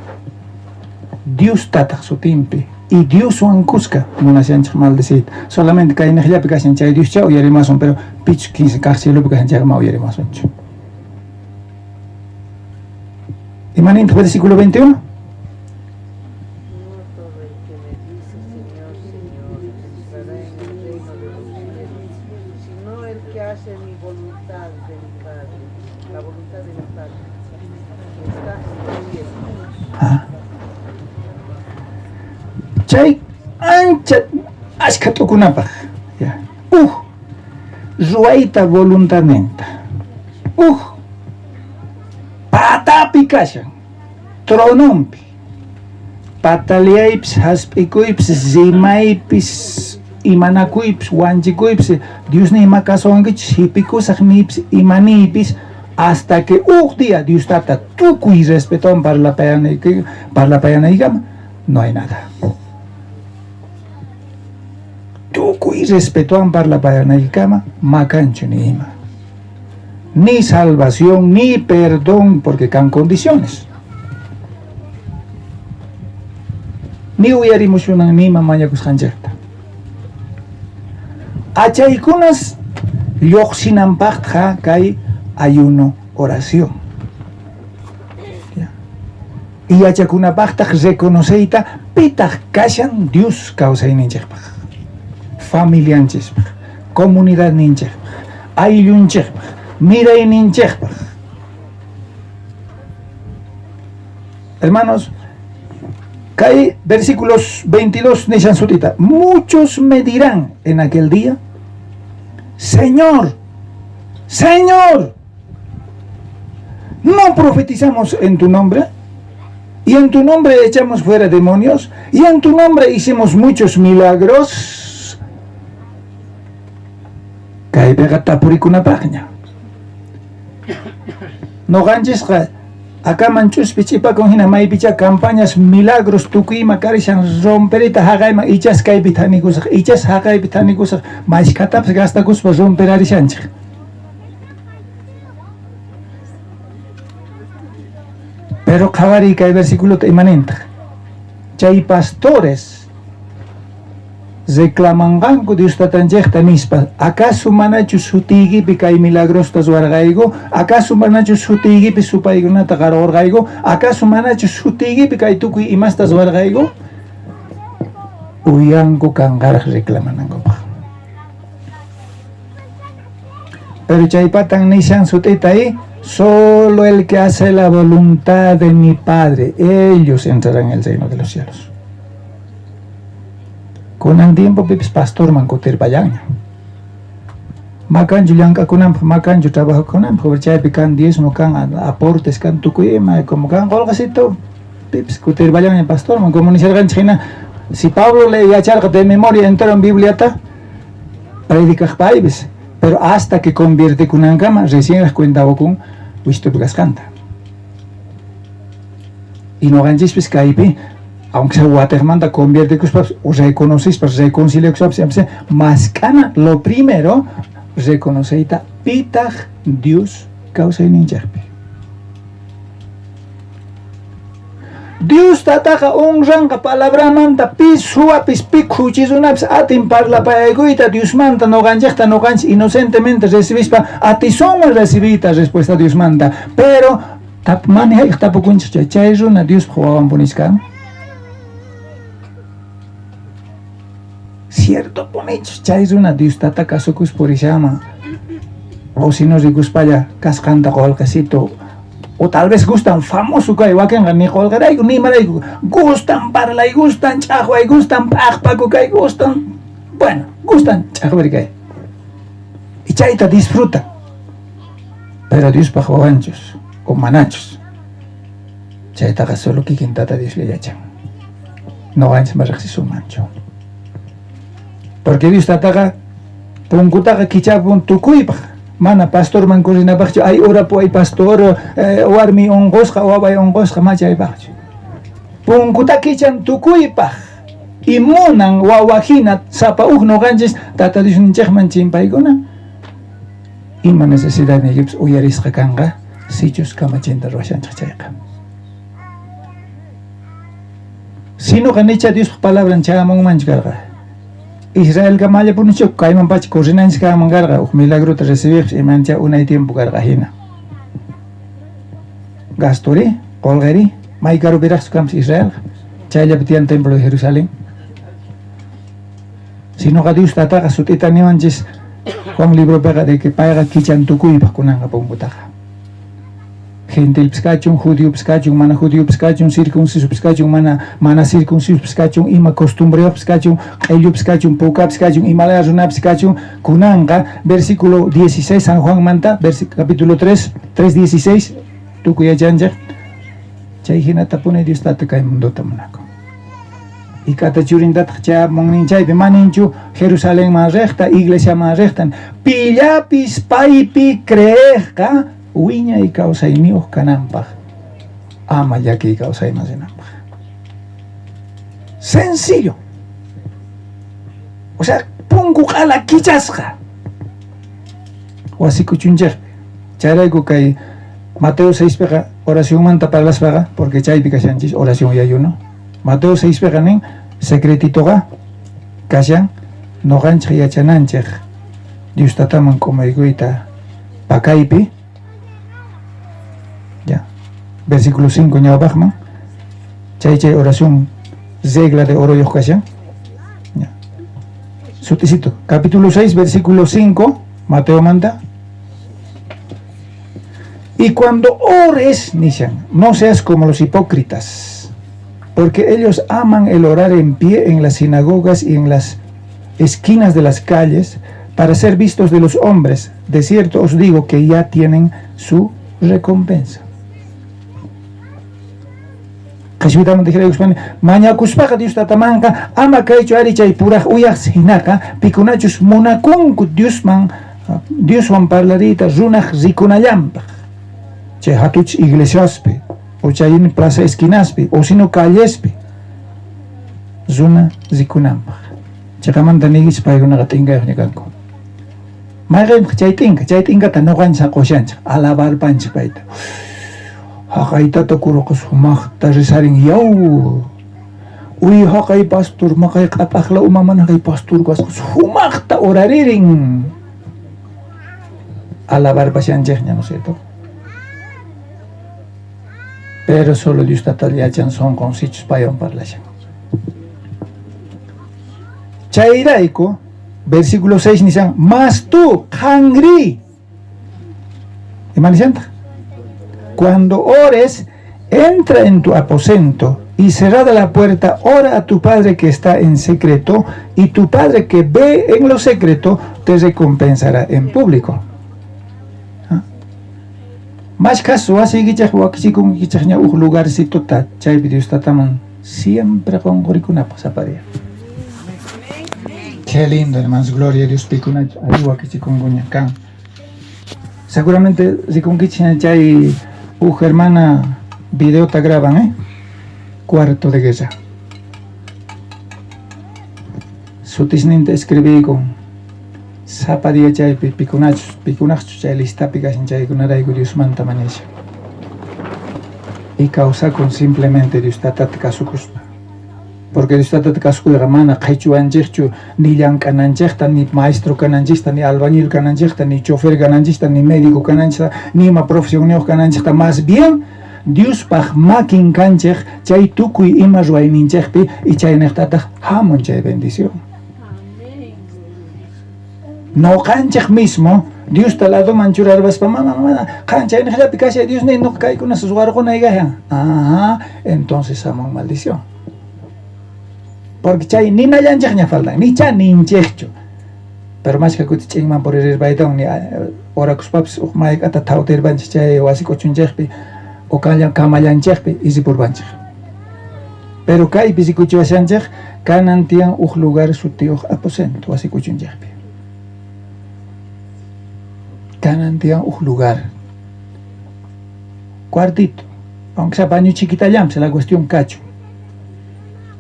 Dios tataq sutinpi y Dioswan kuska munashanchik maldeciyta. Solamente kay niqllapi kashan chay Dioscha uyarimasun, pero pichu 15 kaq cielopi kashan chayqa ma uyarimasunchu. Imanintaq versículo 21? No todo el que me dice Señor, Señor, entrará en el reino de los cielos, sino el que hace mi voluntad de mi Padre, la voluntad de mi Padre, que está en los cielos. Ah. Chay ancha ashka t'ukunapaq. Ya. Uj ruwayta voluntadninta. Uj patapi kashan, tronompi. Pataliaypis, hasp'ikuypis, rimaypis, imanakuypis, wanchikuypis, Dios ni ima kasuwankichis, hipikusaq niypis, imaniypis, hasta que uj día Dios tata tukuy respetuwan parlapayanaykama, no hay nada. Tukuy respetuwan parlapayanaykama, makanchu ni ima. Ni salvación, ni perdón, porque can condiciones. Ni uyarimushunan ni ima mañakusqanchikta. Achaykunas lluqsinanpaqqa kay ayuno oración. Y yachakunapaqtaq reconoceyta pitaq kashan Dios kawsayninchikpaq, familianchikpaq, comunidadninchikpaq, ayllunchikpaq, mirayninchikpaq. Hermanos, kay versículos 22 nishan sutita. Muchos me dirán en aquel día, Señor, Señor, ¿no profetizamos en tu nombre? Y en tu nombre echamos fuera demonios, y en tu nombre hicimos muchos milagros. Kaypiqa tapurikunapaqña. Noqanchisqa Akaman ch'uspi ch'ipakun hina maypichá campañas milagros tukuy ima karishan romperita haqayman ichas kaypi thanikusaj, ichas haqaypi thanikusaj, mashkhatapis gastakuspa romperarishanchej. Pero qhawariy kay versiculota imanintaj. Chay pastores reclamanqanku Dios tatanchejta nispa, acaso manachu sutiykipi kay milagrosta ruwarqayku? Acaso manachu sutiykipi supaykunata qarqorqayku? Acaso manachu sutiykipi kay tukuy imasta ruwarqayku? Uyanku kanqaraj reclamanankupaj. Pero chaypatan nishan sut'ita y solo el que hace la voluntad de mi Padre, ellos entrarán en el reino de los cielos. Kunan tiempo pipis pastorman kutirpallanña. Makanchu llank'akunanpaj, makanchu trabajakunanpaj, chaypi kan diezmo, kan aportes, kan tukuy ima, como kan qolqasito, pipis kutirpallanña pastorman, como nisharqanchej hina, si Pablo le yacharqa de memoria entero en Bibliata, predicaj paypis, pero hasta que convierte kunankama recién las cuenta kun wistupi kasqanta. Y noqanchispis kaypi, aunque sea watejmanta convierte kuspapas, o reconocispas, reconciliakuspapas, mask'ana lo primero, reconoceyta pitaj Dios kawsayninchejpi. Dios tataqa honranqa palabramanta pi suwapis pi khuchi runapis atin parlapayaykuyta Diosmanta noqanchejta noqanchis inocentemente recibispa atisunman recibiyta respuesta Diosmanta, pero mani hayk'aq tapukunchej chay, chay runa Diospaj wawanpunis kan. Cierto punichus chay runa Dios tata kasukus purishanman, o si no rikuspalla kasqanta qolqesito, o tal vez gustan famoso kay wakinqa ni qolqerayku ni imarayku, gustan parlay, gustan ch'ajway, gustan p'aqpaku kay, gustan, bueno, gustan ch'ajwari kay. Y chayta disfruta. Pero Diospaj wawanchus o manachus, chaytaqa solo kikin Tata Dioslla yachan. Noqanchis ma riqsisumanchu. Porque Dios tataqa punkutaqa kichapun tukuypaj. Mana pastorman corrinapajchu, ay orapuway pastor, warmi unqusqa, waway unqusqa, ma chaypajchu. Punkuta kichan tukuypaj. Y munan wawa hina sapa uj noqanchis Tata Diosninchejman chimpaykuna. Ima necesidad niykipis uyarisqa kanqa sichus kamachinta ruwashanchej chayqa. Sinoqa nicha Diospaj palabran chayamunmanchu karqa. Israelqa mallapunichu kayman pacha corrinanchis kanman karqa, uj milagrota recibijpis imancha unay tiempo karqa hina. Gastori, qolqeri, may karupiraqchu kanpis Israelqa. Chayllapi tiyan templo de Jerusalén. Sinoqa Dios tataqa sut'ita niwanchis Juan libropiqa de que payqa kichan tukuypaj kunanqa punkutaqa. Gentilpis kachun, judiopis kachun, mana judiopis kachun, circuncisopis kachun, mana circuncisopis kachun, ima costumbreyojpis kachun, q'ellupis kachun, pukapis kachun, imalaya runapis kachun, kunanqa, versículo 16, San Juan manta, capítulo 3, 3:16, tukuy yachanchej, chay hinata puni Dios tata kay mundota munakun. Y kata churintataq chayamunnin chaypi, maninchu Jerusalenman riqta, iglesiaman riqta, pillapis paypi creejqa wiñay kawsayniyuq kananpaq, ama llakiy kawsayman rinanpaq. Sencillo. O sea, punku q'ala kichasqa. Wasi kuchunchejpi. Chayrayku kay Mateo 6piqa oracionmanta parlaspaqa, porque chaypi kashanchis oración y ayuno. Mateo 6piqa nin, secretitoqa kashan noqanchej yachananchej Dios tataman k'umaykuyta pakaypi. Ya. Versículo 5 ñawpaqman. Chay oración regla de oro yoq kashan. Ya. Sutisito. Capítulo 6, versículo 5, Mateo manda. Y cuando ores, nishan, no seas como los hipócritas, porque ellos aman el orar en pie en las sinagogas y en las esquinas de las calles para ser vistos de los hombres. De cierto os digo que ya tienen su recompensa. Qhishwitaman tijraykuspa mañakuspaqa Dios tatamanqa ama kaychu ari chay puraj uyaj hinaqa pikunachus munakunku Diosman, Dioswan parlariyta runaj rikunallanpaj. Chay hatuch iglesiaspi. O chay plaza esquinaspi, o sino callespi. Runa rikunanpaj. Cheqamanta niykichej paykunaqa t'inkayojña kanku. Mayqentaj chay t'inka? Chay t'inkata noqanchej qoshanchej, alabarpanchej payta. Jaqay tata curaqa sumajta rezarin, yaw. Uy, jaqay pastor, maqay q'ap'ajla uma mana jaqay pastor kasqa sumajta oraririn. Alabarpashanchejña, ¿no es cierto? Pero solo Dios tata yachan sonqon sichus paywan parlashan. Chayrayku, versículo 6 nishan, mas tú, qanrí. Ima nishantaj? Cuando ores, entra en tu aposento y cerrada la puerta, ora a tu Padre que está en secreto, y tu Padre que ve en lo secreto te recompensará en público. Mashkhas wasiykichej wakichikunkichejña uj lugarcitota chaypi Dios tataman siempre qonqorikunapaj sapa día. Qué lindo, hermanos, gloria a Dios, pikunachus allí wakichikunkuña kan. Seguramente rikunkichej chay uj hermana videota graban, ¿eh? Cuarto de guerra. Sutisninta escribiykun. Sapa día chaypi pikunachus, pikunajchus chay listapi kashan chaykunarayku Diosmanta mañashan. Y kawsakun simplemente Dios tatata kasukuspa. Porque Dios tatata kasukuyqa mana qhichuwanchejchu ni llank'ananchejta, ni maestro kananchejta, ni albañil kananchejta, ni chofer kananchejta, ni médico kananchejta, ni ima profesionniyoj kananchejta. Más bien Diospaj makin kanchej chay tukuy ima ruwayninchejpi y chaynejtataj hamun chay bendición. Noqanchej mismo Diosta ladoman churarpaspa, mama, mama, qan chaynejllapi kashay Dios ni noqa kaykunas ruwarqunay kashan. Ajá, entonces hamun maldición. Porque chay ninallanchejña faltan, ni cha ninchejchu. Pero mashkha kuti ch'inman puririrpaytawan ni orakuspapis uj mayk'ata thawtirpanchej chay wasi k'uchunchejpi o kamallanchejpi y ripurpanchej. Pero kaypi rikuchiwashanchej kanan tiyan uj lugar sutiyoj aposento wasi k'uchunchejpi. Kanan tiyan uj lugar. Cuartito, aunque sea baño chiquitallanpis, la cuestión kachu.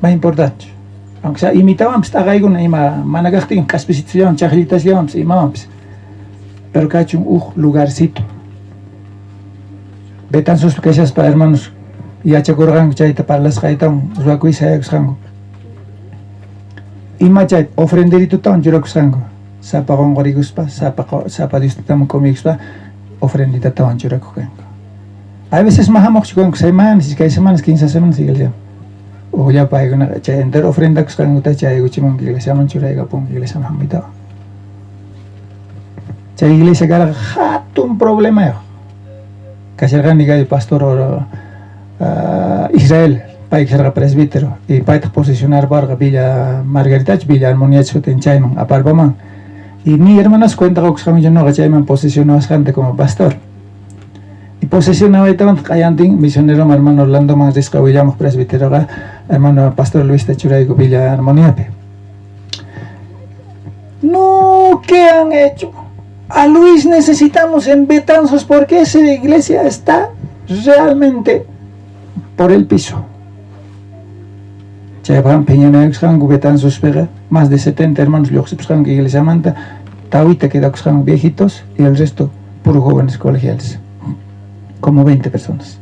Más importante. Aunque sea imitawanpis t'aqaykuna ima mana kajtin k'aspisitusllawan chajllitasllawanpis imawanpis. Pero kachun uj lugarcito. Betanzospi kashaspa hermanos yachakurqanku chayta parlasqaytawan ruwakuy sayakusqanku. Ima chay ofrenderitotawan churakusqanku. Sapa qonqorikuspa, sapa Diostatawan k'umiykuspa ofrenditatawan churakuq kanku. A veces más hamuqchu kanku semanas, iskay semanas, 15 semanas iglesia. Ujlla paykunaqa chay entero ofrenda kusqankuta chaykuchimunku iglesiaman churaykapunku iglesiaman hamuytawan. Chay iglesia karqa hatun problemayoj. Kasharqani kay pastor Israel, pay kasharqa presbítero y paytaj posicionarparqa Villa Margaritachu, Villa Armoniachu sutin chayman aparpaman. Y mi hermanas cuenta qokusqankuchu noqa chayman posicionawasqanta como pastor. Y posicionawaytawan q'ayantin misionero hermano Orlandoman risqa willamuq presbiteroqa hermano pastor Luista churayku Villa Armoniapi. No, ¿qué han hecho? A Luis necesitamos en Betanzos porque esa iglesia está realmente por el piso. Chaypaqmi phiñanakusqanku Betanzospiqa más de 70 hermanos lluqsipusqanku iglesiamanta, tawita quedakusqanku viejitos y el resto puro jóvenes colegiales, como 20 personas.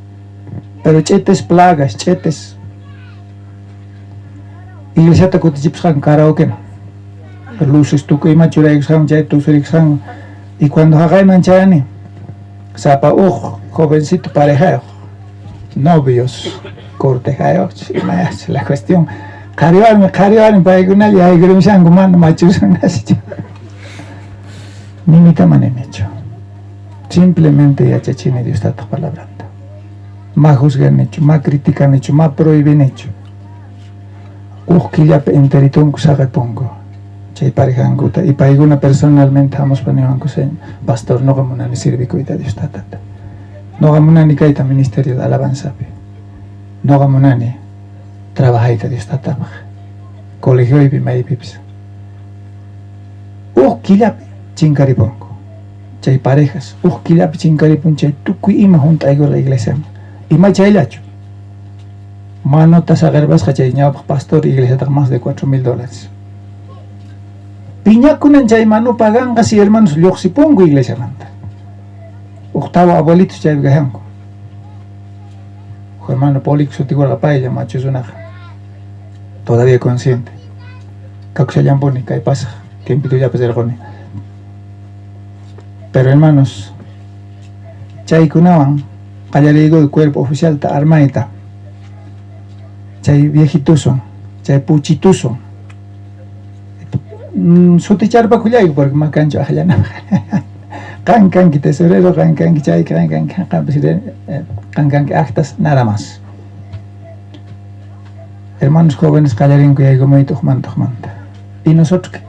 Pero ch'etes plagas, ch'etes. Iglesiata kutichipusqanku karaokeman. Luces tukuy ima churaykusqanku chay tusurikusqanku. Y cuando jaqayman chayani, sapa uj jovencito parejayoj, novios, cortejayoj, imayach la cuestión. Qhari warmi paykunalla yaykurimushanku mana machusanachu. Nimita manimichu. Simplemente yachachini Dios tataq palabranta. Ma juzganichu, ma criticanichu, ma prohibinichu. Uj killapi enteritunku saqepunku chay parejankuta y paykuna personalmente hamuspa niwanku, pastor, noqa munani sirvikuyta Dios tatata. Noqa munani kayta ministerio de alabanzapi. Noqa munani trabajayta Dios tatapaj. Colegioypi maypipis. Uj killapi chinkaripunku. Chay parejas, uj killapi chinkaripun chay tukuy ima junt'aykurqa iglesiaman. Ima chayllachu. Manuta saqerpasqa chay ñawpaq pastor iglesiataq más de $4,000. Piñakunan chay manu paganqa si hermanos lluqsipunku iglesiamanta. Octavo abuelitos chaypi kashanku. Hermano Polico sutikurqa paylla machu runaqa. Todavía consciente. Kakushallampuni kay pasaq tiempitullapi rirquni. Pero hermanos, chaykunawan qallariyku cuerpo oficialta armayta. Chay viejituson, chay puchituson. Suticharpakullayku porque makanchu aqllanapaq. Qan kanki tesorero, qan kanki chay, qan kanki qan presidente, qan kanki actas, nada más. Hermanos jóvenes qallarinku yaykumuyta ujmanta ujmanta. Y nosotros,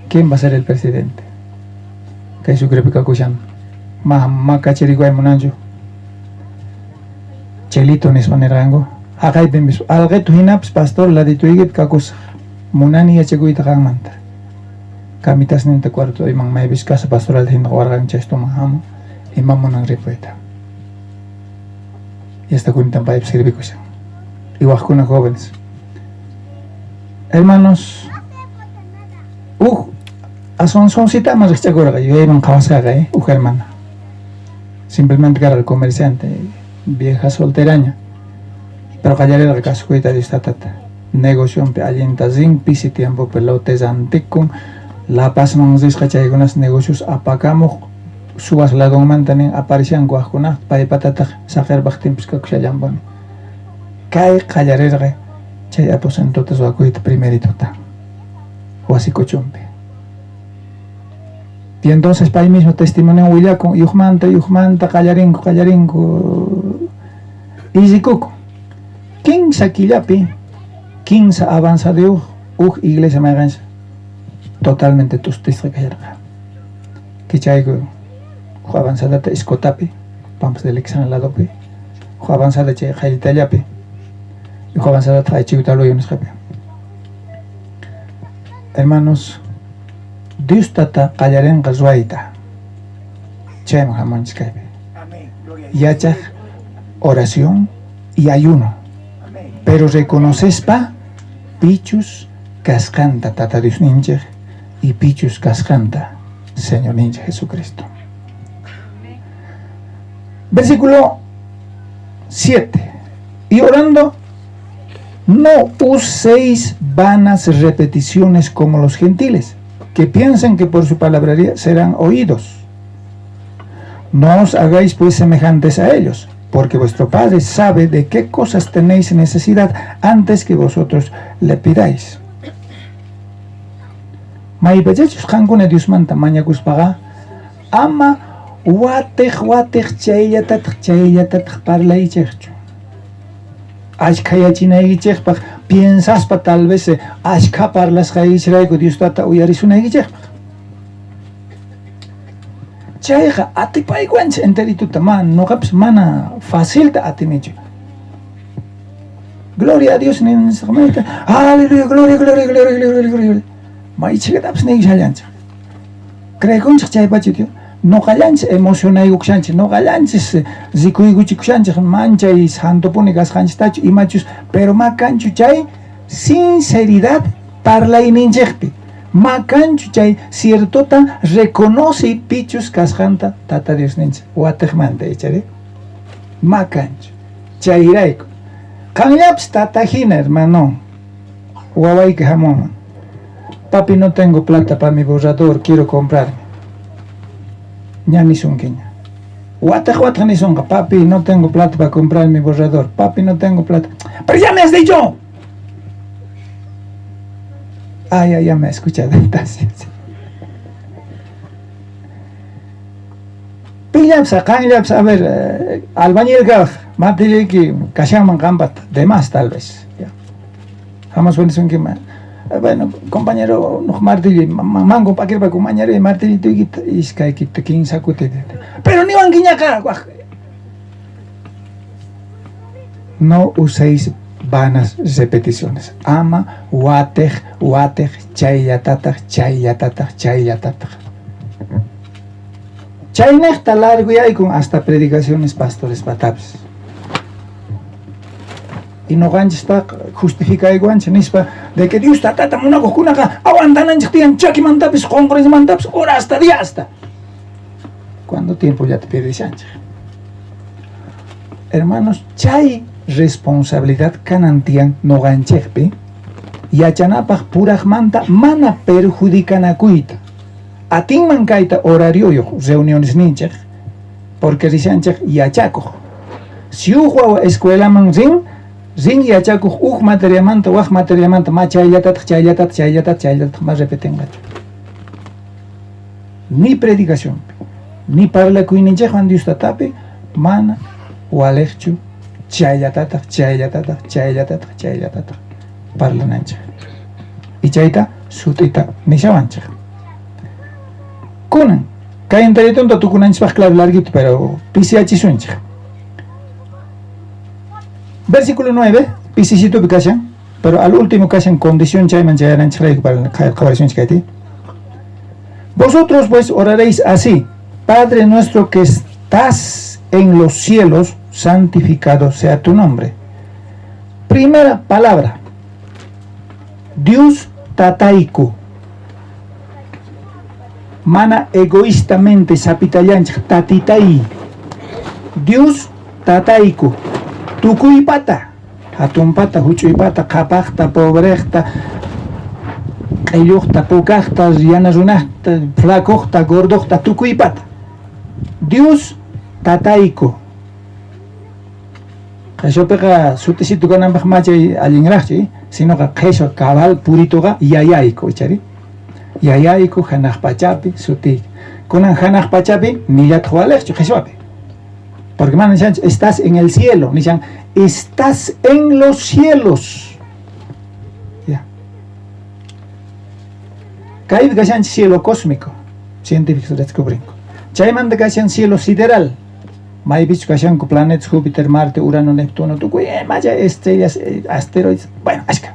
¿quién va a ser el presidente? Kay Sucrepi kakushan. Ma makachirikuay munanchu. Chelito nispa nirqanku. Haqaypinpis alqitu hinapis pastor ladituykipi kakusaq. Munani yachakuyta qanmanta. Kamitasninta cuarto iman maypis casa pastoral hina warqan chaystuman hamun ima munan ripuyta. Y hasta kuntan paypi sirvikushan. Y wajkuna jóvenes. Hermanos, uj asonsoncitaman riqch'akurqa yuyayman qhawasqaqa, uj hermana. Simplemente karqa comerciante, vieja solteraña. Pero qallarirqa kasukuyta Dios tatata. Negocionpi allinta rin, pisi tiempopi lotes antikun, La Pazman risqa chaykunas negocios apakamuq, suwas ladonmanta nin aparishanku wajkunaq, paypatataq saqerpaqtinpis kakushallampuni. Kay qallarirqa chay aposentota ruwakuyta primerituta wasi kuchunpi. Y entonces pay mismo testimonio willakun, yujmanta, yujmanta, qallarinku, qallarinku, y rikukun. Kinsa killapi, kinsa avanzadiyuq uj iglesia mayqancha totalmente tustisqa kasharqa. Kichayku uj avanzadata Escotapi, Pampas del Lexan ladopi, uj avanzada chay Qayllitallapi, uj avanzadata Aychiyutaluyo nisqapi. Hermanos, Dios tata qallarinqa ruwayta. Chayman hamunchis kaypi. Yachaj oración y ayuno. Pero reconocespa pichus kasqanta Tata Dios ninchej y pichus kasqanta Señor ninchej Jesucristo. Versículo 7. Y orando, no uséis vanas repeticiones como los gentiles, que piensan que por su palabrería serán oídos. No os hagáis pues semejantes a ellos, porque vuestro Padre sabe de qué cosas tenéis necesidad antes que vosotros le pidáis. Maypachachus qankuna Diosmanta mañakuspaqa, ama watej watej chayllatataq chayllatataq parlaychejchu. Ashkhayachinaykichejpaq piensaspa tal vez ashkha parlasqaykichirayku Dios tata uyarisunaykichejpaq. Chayqa atipaykuanchis enterituta, ma noqapis mana facilta atinichu. Gloria a Dios nisqamayta, aleluya, gloria, gloria, gloria, gloria, gloria. Maychikatapis niyshallanchik. Creekunchik chaypacha Dios. Noqallanchis emocionaykukushanchik, noqallanchis rikuykuchikushanchik manchay santopuni kasqanchistachu imachus, pero ma kanchu chay sinceridad parlayninchikpi. Ma kanchu chay ciertota reconoce pichus kasqanta Tata Dios ninchik watejmanta ichari. Ma kanchu. Chayrayku. Qanllapis tata hina, hermano. Wawayki hamunman. Papi, no tengo plata para mi borrador, quiero comprarme. Ña nisunkiña. Watej watej nisunqa, papi, no tengo plata para comprar mi borrador. Papi, no tengo plata. Pero ya me has dicho. Ay, ay, ya me ha escuchado. Entonces. Pillapsa, qanllapsa, a ver, albañil kaq, martillayki kashanman qanpata, de más tal vez. Ya. Jamás nisunkiman. Bueno, compañero, no martillo, mango pakirpa kumañare, martillituykita, iskaykita, kinsa kuti. Pero ni wankiñaqa, waj. No uséis vanas repeticiones. Ama, watej, watej, chayllatataq, chayllatataq, chayllatataq. Chaynejta larguyaykun hasta predicaciones pastores patapis. Y noqanchistaq justificaykuwanchik nispa de que Dios tatata munakuqkunaqa aguantananchik tiyan chakimantapis qonqorismantapis horasta diasta. Cuando tiempollata pierdishanchik. Hermanos, chay responsabilidad kanan tiyan noqanchikpi yachanapaq puraqmanta mana perjudicanakuyta. Atinman kayta horarioyuq reunionesninchik, porque rishanchik yachakuq. Si uj wawa escuelaman rin, rin yachakuq uj materiamanta, waj materiamanta, ma chayllatataq, chayllatataq, chayllatataq, chayllatataq, ma repetinqachu. Ni predicacionpi, ni parlakuyninchikwan Dios tatapi, mana waliqchu chayllatataq, chayllatataq, chayllatataq, chayllatataq parlananchik. Y chayta sut'ita nishawanchik. Kunan, kay enteritonta tukunanchikpaq claro larguito, pero pisiyachisunchik. Versículo 9, pisisitupi kashan, pero al último kashan condición chayman chayananchikrayku para qhawarisunchik kayti. Vosotros pues oraréis así: Padre nuestro que estás en los cielos, santificado sea tu nombre. Primera palabra, Dios tatayku. Mana egoístamente sapitallanchik tatitay. Dios tatayku. Tukuypata, hatunpata, huch'uypata, qhapaqta, pobrejta, q'illuqta, pukaqta, yana runaqta, flacoqta, gordoqta, tukuypata. Dios tatayku. Qheshupiqa sutisitu kananpaq machay allinraqchu, sinoqa qheshu cabal purituqa yayayku, ichari? Yayayku hanaq pachapi sutiyki. Kunan hanaq pachapi nillataq waliqchu qheshwapi. Porque mana nishanchu estás en el cielo, nishan estás en los cielos. Ya. Kaypi kashanchik cielo cósmico, científicos descubrinco. Chaymanta kashan cielo sideral. Maypichu kashanku planetas Júpiter, Marte, Urano, Neptuno, tukuy maya estrellas, asteroides, bueno, ashka.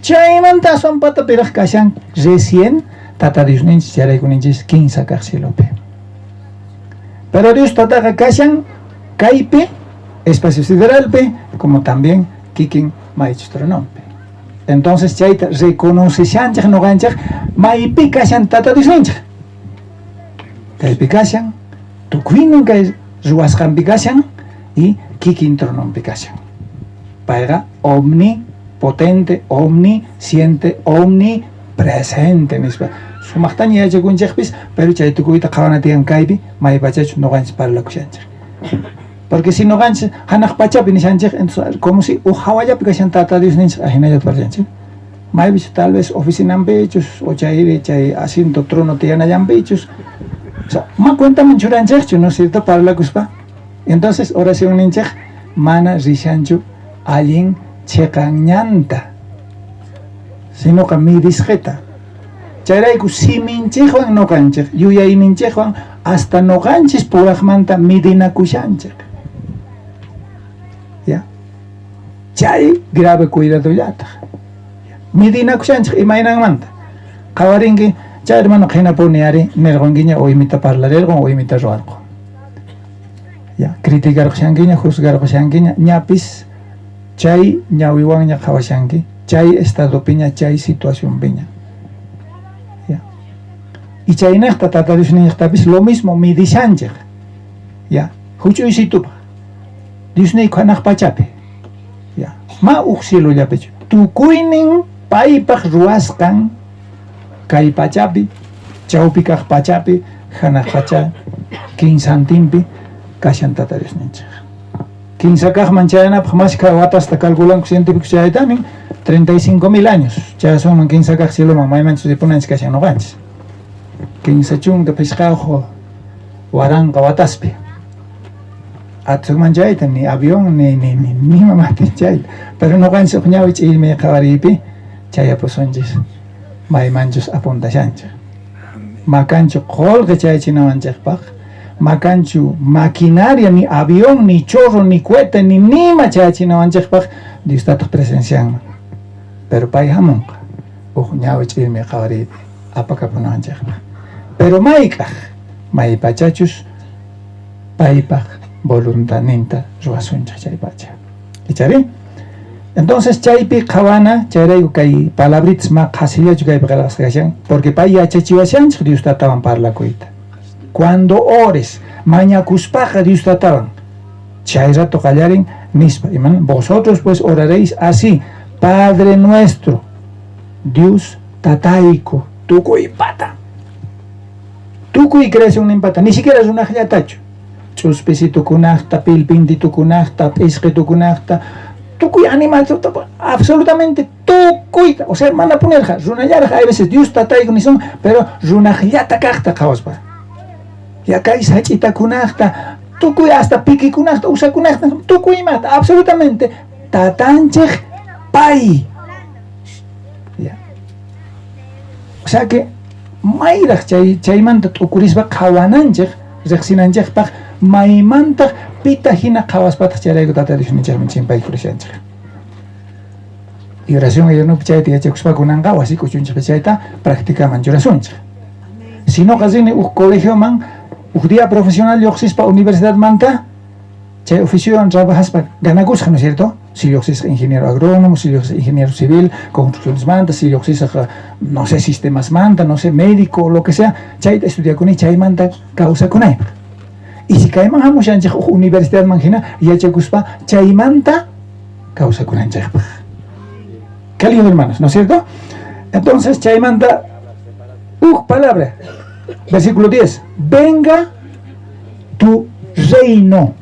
Chaymanta aswan patapiraq kashan recién Tata Diosninchis charaykuninchis kinsa kaq cielopi. Pero Dios tataqa kashan kaypi, espacio sideralpi, como también kikin maychus tronompi. Entonces chayta reconoceshanchik noqanchik maypi kashan Tata Diosninchik. Kaypi kashan, tukuynin kay ruwasqanpi kashan y kikin tronompi kashan. Payqa omnipotente, omnisciente, omnipresente nispa. Sumaqtaña yachakunchikpis, pero chay tukuyta qhawana tiyan kaypi, maypachachu noqanchik parlakushanchik. Porque si noqanchik hanaq pachapi nishanchik, entonces como si uj hawallapi kashan Tata Dios ninchik, ajinallata parlanchik. Maypis tal vez oficinanpichus, o chayri chay asiento trono tiyanallanpichus. O sea, ma cuentaman churanchikchu, ¿no es cierto? Parlakuspa. Entonces oración ninchik mana rishanchu allin chiqanñanta, sinoqa midisqita. Chayrayku siminchikwan noqanchik, yuyayninchikwan hasta noqanchis puraqmanta midinakushanchik. Ya. Chay grave cuidadollataq. Midinakushanchik imaynanmanta. Qhawarinki, chay hermano qhinapuni ari nirqunkiña o imita parlarirqun o imita ruwarqun. Ya, criticarqushankiña, juzgarqushankiña, ñapis chay ñawiwanña qhawashanki, chay estadopiña, chay situacionpiña. Ya. Y chaynejta Tata Dios niñaqtapis lo mismo midishanchik. Ya, huch'uysitupaq. Dios niyku hanaq pachapi. Ya, ma uj cielollapichu. Tukuynin paypaq ruwasqan kay pachapi, chawpi kaq pachapi, hanaq pacha kinsantinpi kashan Tata Dios ninchik. Kinsa kaqman chayanapaq mashkha watasta calculanku científicos chaytanin 35.000 años. Chayasunman kinsa kaq cieloman maymanchus ripunanchik kashan noqanchis. 35 waranqa wataspi. Atsuman chayta ni avión ni ni ni ni mamatin chayta. Pero noqanchis uj ñawi ch'illmi qhawariypi chayapusunchis maymanchus apuntashanchik. Makanchu qolqe chayachinawanchikpaq, makanchu maquinaria, ni avión, ni chorro, ni cohete, ni nima chayachinawanchikpaq Dios tataq presencianman. Pero pay hamunqa uj ñawi ch'illmi qhawariypi apakapunawanchikpaq. Pero mayk'aq maypachachus paypaq voluntaninta ruwasunchik chay pacha. Ichari? Entonces chaypi qhawana, chayrayku kay palabritas ma qhasillachu kaypi qhelqasqa kashan, porque pay yachachiwashanchej Dios Tatawan parlakuyta. Cuando ores, mañakuspaqa Dios Tatawan, chay rato qallarin nispa, iman, vosotros pues oraréis así, Padre nuestro, Dios Tatayku, tukuy pata. Tukuy creacionninpata, ni siquiera runajllatachu. Ch'uspisitukunajta, pilpintitukunajta, p'isqitukunajta, tukuy animal, absolutamente tukuyta. O sea, mana punerqa, runallaraj hay veces Dios Tatayku nisun, pero runajllata kajta qhawaspa. Ya kay sach'itakunajta, tukuy hasta pikikunajta, usakunajta, tukuy imata, absolutamente Tatanchej pay. Ya. O sea que mayraj chaymanta t'ukurispa qhawananchej, rejsinanchejpaj, maymantaj pita jina qhawaspataj chayrayku Tata Diosninchejman chimpaykurishanchej. Y oración ayunopi chayta yachakuspa kunanqa wasi k'uchunchejpi chayta practicaman churasunchej. Si noqa rini uj colegioman, uj día profesional llojsispa universidadmanta, chay oficiowan trabajaspa ganakusqa, ¿no es cierto? Si llojsisqa ingeniero agrónomo, si llojsisqa ingeniero civil, construccionesmanta, si llojsisqa, no sé, sistemasmanta, no sé, médico, lo que sea, chayta estudiakuni, chaymanta kawsakunaypaj. Y si kayman hamushanchej uj universidadman jina yachakuspa, chaymanta kawsakunanchejpaj. Qué lindo, hermanos, ¿no es cierto? Entonces, chaymanta uj palabra, versículo 10, venga tu reino.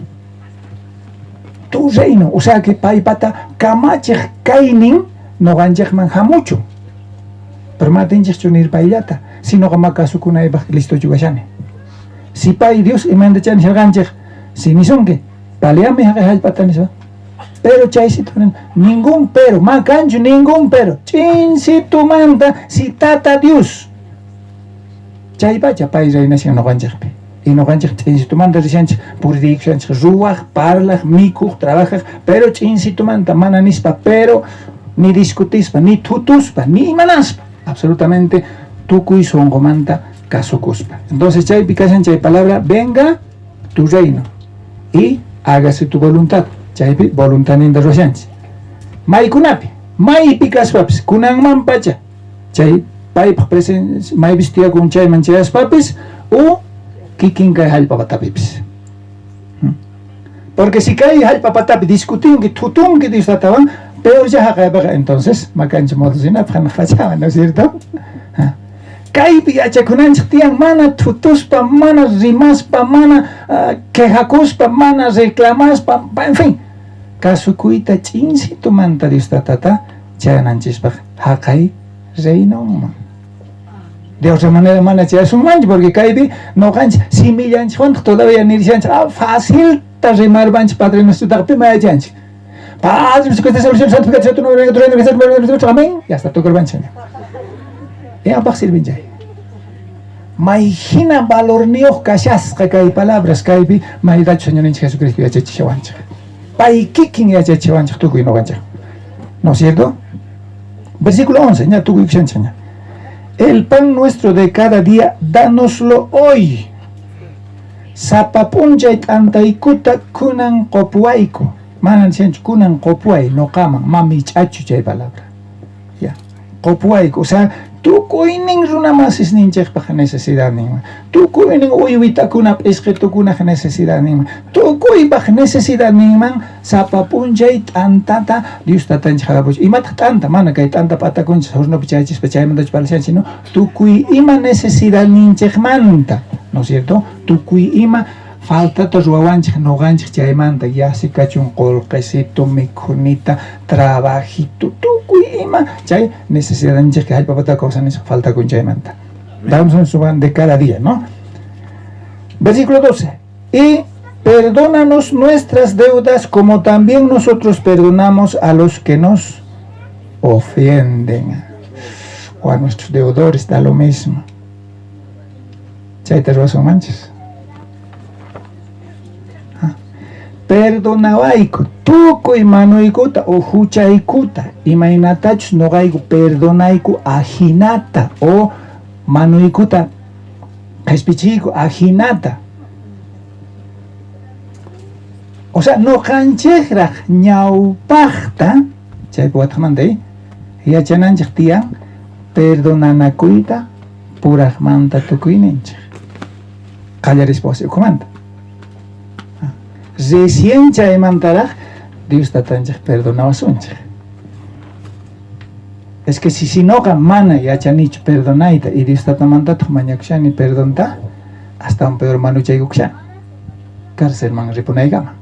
Tu reino, o sea que paypata kamachej kaynin noqanchejman hamuchu. Pero matinchejchu nir payllata, si noqa ma kasukunaypaj listochu kashani. Si pay Dios imandachá nisharqanchej, si nisunki, paleame haqay jallp'ata nispa. Pero chaysitu ningún pero, ma kanchu ningún pero, ch'insitumanta si Tata Dios. Chaypacha pay reinashan noqanchejpi. Y noqanchej ch'insitumanta rishanchej, puririykushanchej, ruwaj, parlaj, mikuj, trabajaj, pero ch'insitumanta mana nispa, pero ni discutispa, ni thutuspa, ni imanaspa, absolutamente tukuy sonqomanta kasukuspa. Entonces chaypi kashan chay palabra, venga tu reino y hágase tu voluntad. Chaypi voluntadninta ruwashanchej. Maykunapi, maypi kaspapis, kunanman pacha, chay paypaj presencia, maypis tiyakun chayman chayaspapis, o kikin kay jallp'a patapipis. Porque si kay jallp'a patapi discutinki, thutunki Dios Tatawan, peor ya jaqaypaqa, entonces makancha modo rinapaj janaj pachawan, ¿no es cierto? Kaypi yachakunanchej tiyan mana thutuspa, mana rimaspa, mana quejakuspa, mana reclamaspa, en fin, kasukuyta ch'insitumanta Dios Tatata chayananchispaj jaqay reinonman. De otra manera mana chayasunmanchu, porque kaypi noqanchej simillanchejwantaj todavía nirishanchej, facilta rimarpanchej Padre Nuestrotaqa pima yachanchej. Padre nuestro que estás en el cielo, santificado sea tu nombre, venga tu reino, que sea tu voluntad, amén. Y hasta tukurpanchej. Imapaj sirven chay. May jina valorniyoj kashasqa kay palabras kaypi maytachu Señorninchej Jesucristo yachachishawanchej. Pay kikin yachachiwanchej tukuy noqanchej. ¿No es cierto? Versículo 11, ña tukuy kushanchej ña. El pan nuestro de cada día, dánoslo hoy. Sapa p'unchay t'antaykuta kunan qopuwayku. Mana nishanchu kunan qopuway noqaman, mami ch'achu chay palabra. Ya, qopuwayku, o sea, tukuynin runa masisninchejpaj necesidadninman, tukuynin uywitakuna p'isqitukunaj necesidadninman, tukuypaj necesidadninman sapa p'unchay t'antata Dios Tatanchej jarapuch. Imataj t'anta? Mana kay t'anta p'atakunchej hornopi chayachispa chaymantachu parlashanchej, sino tukuy ima necesidadninchejmanta, ¿no es cierto? Tukuy ima faltata ruwawanchej noqanchej chaymanta, yasi kachun qolqesito, mikhunita, trabajito, tukuy ima chay necesidadninchej que jallp'a patapi kawsanispa faltakun chaymanta. Damos un pan de cada día, ¿no? Versículo 12. Y perdónanos nuestras deudas como también nosotros perdonamos a los que nos ofenden. O a nuestros deudores, da lo mismo. Chayta ruwasunmanchis. Perdonawayku tukuy manuykuta o huchaykuta, imaynatachus noqayku perdonayku ajinata, o manuykuta qhispichiyku ajinata. O sea, noqanchejraj ñawpajta Chaypi wataqmanta yachananchej tiyan perdonanakuyta purajmanta tukuyninchej. Qallarispa wasi ukhumanta. Recién chaymantaraj Dios tatanchej perdonawasunchej. Es que si noqa mana yachanichu perdonayta y Dios tatamantataj mañakushani perdonta, astawan peor manuchaykukushani. Cárcelman ripunaykama.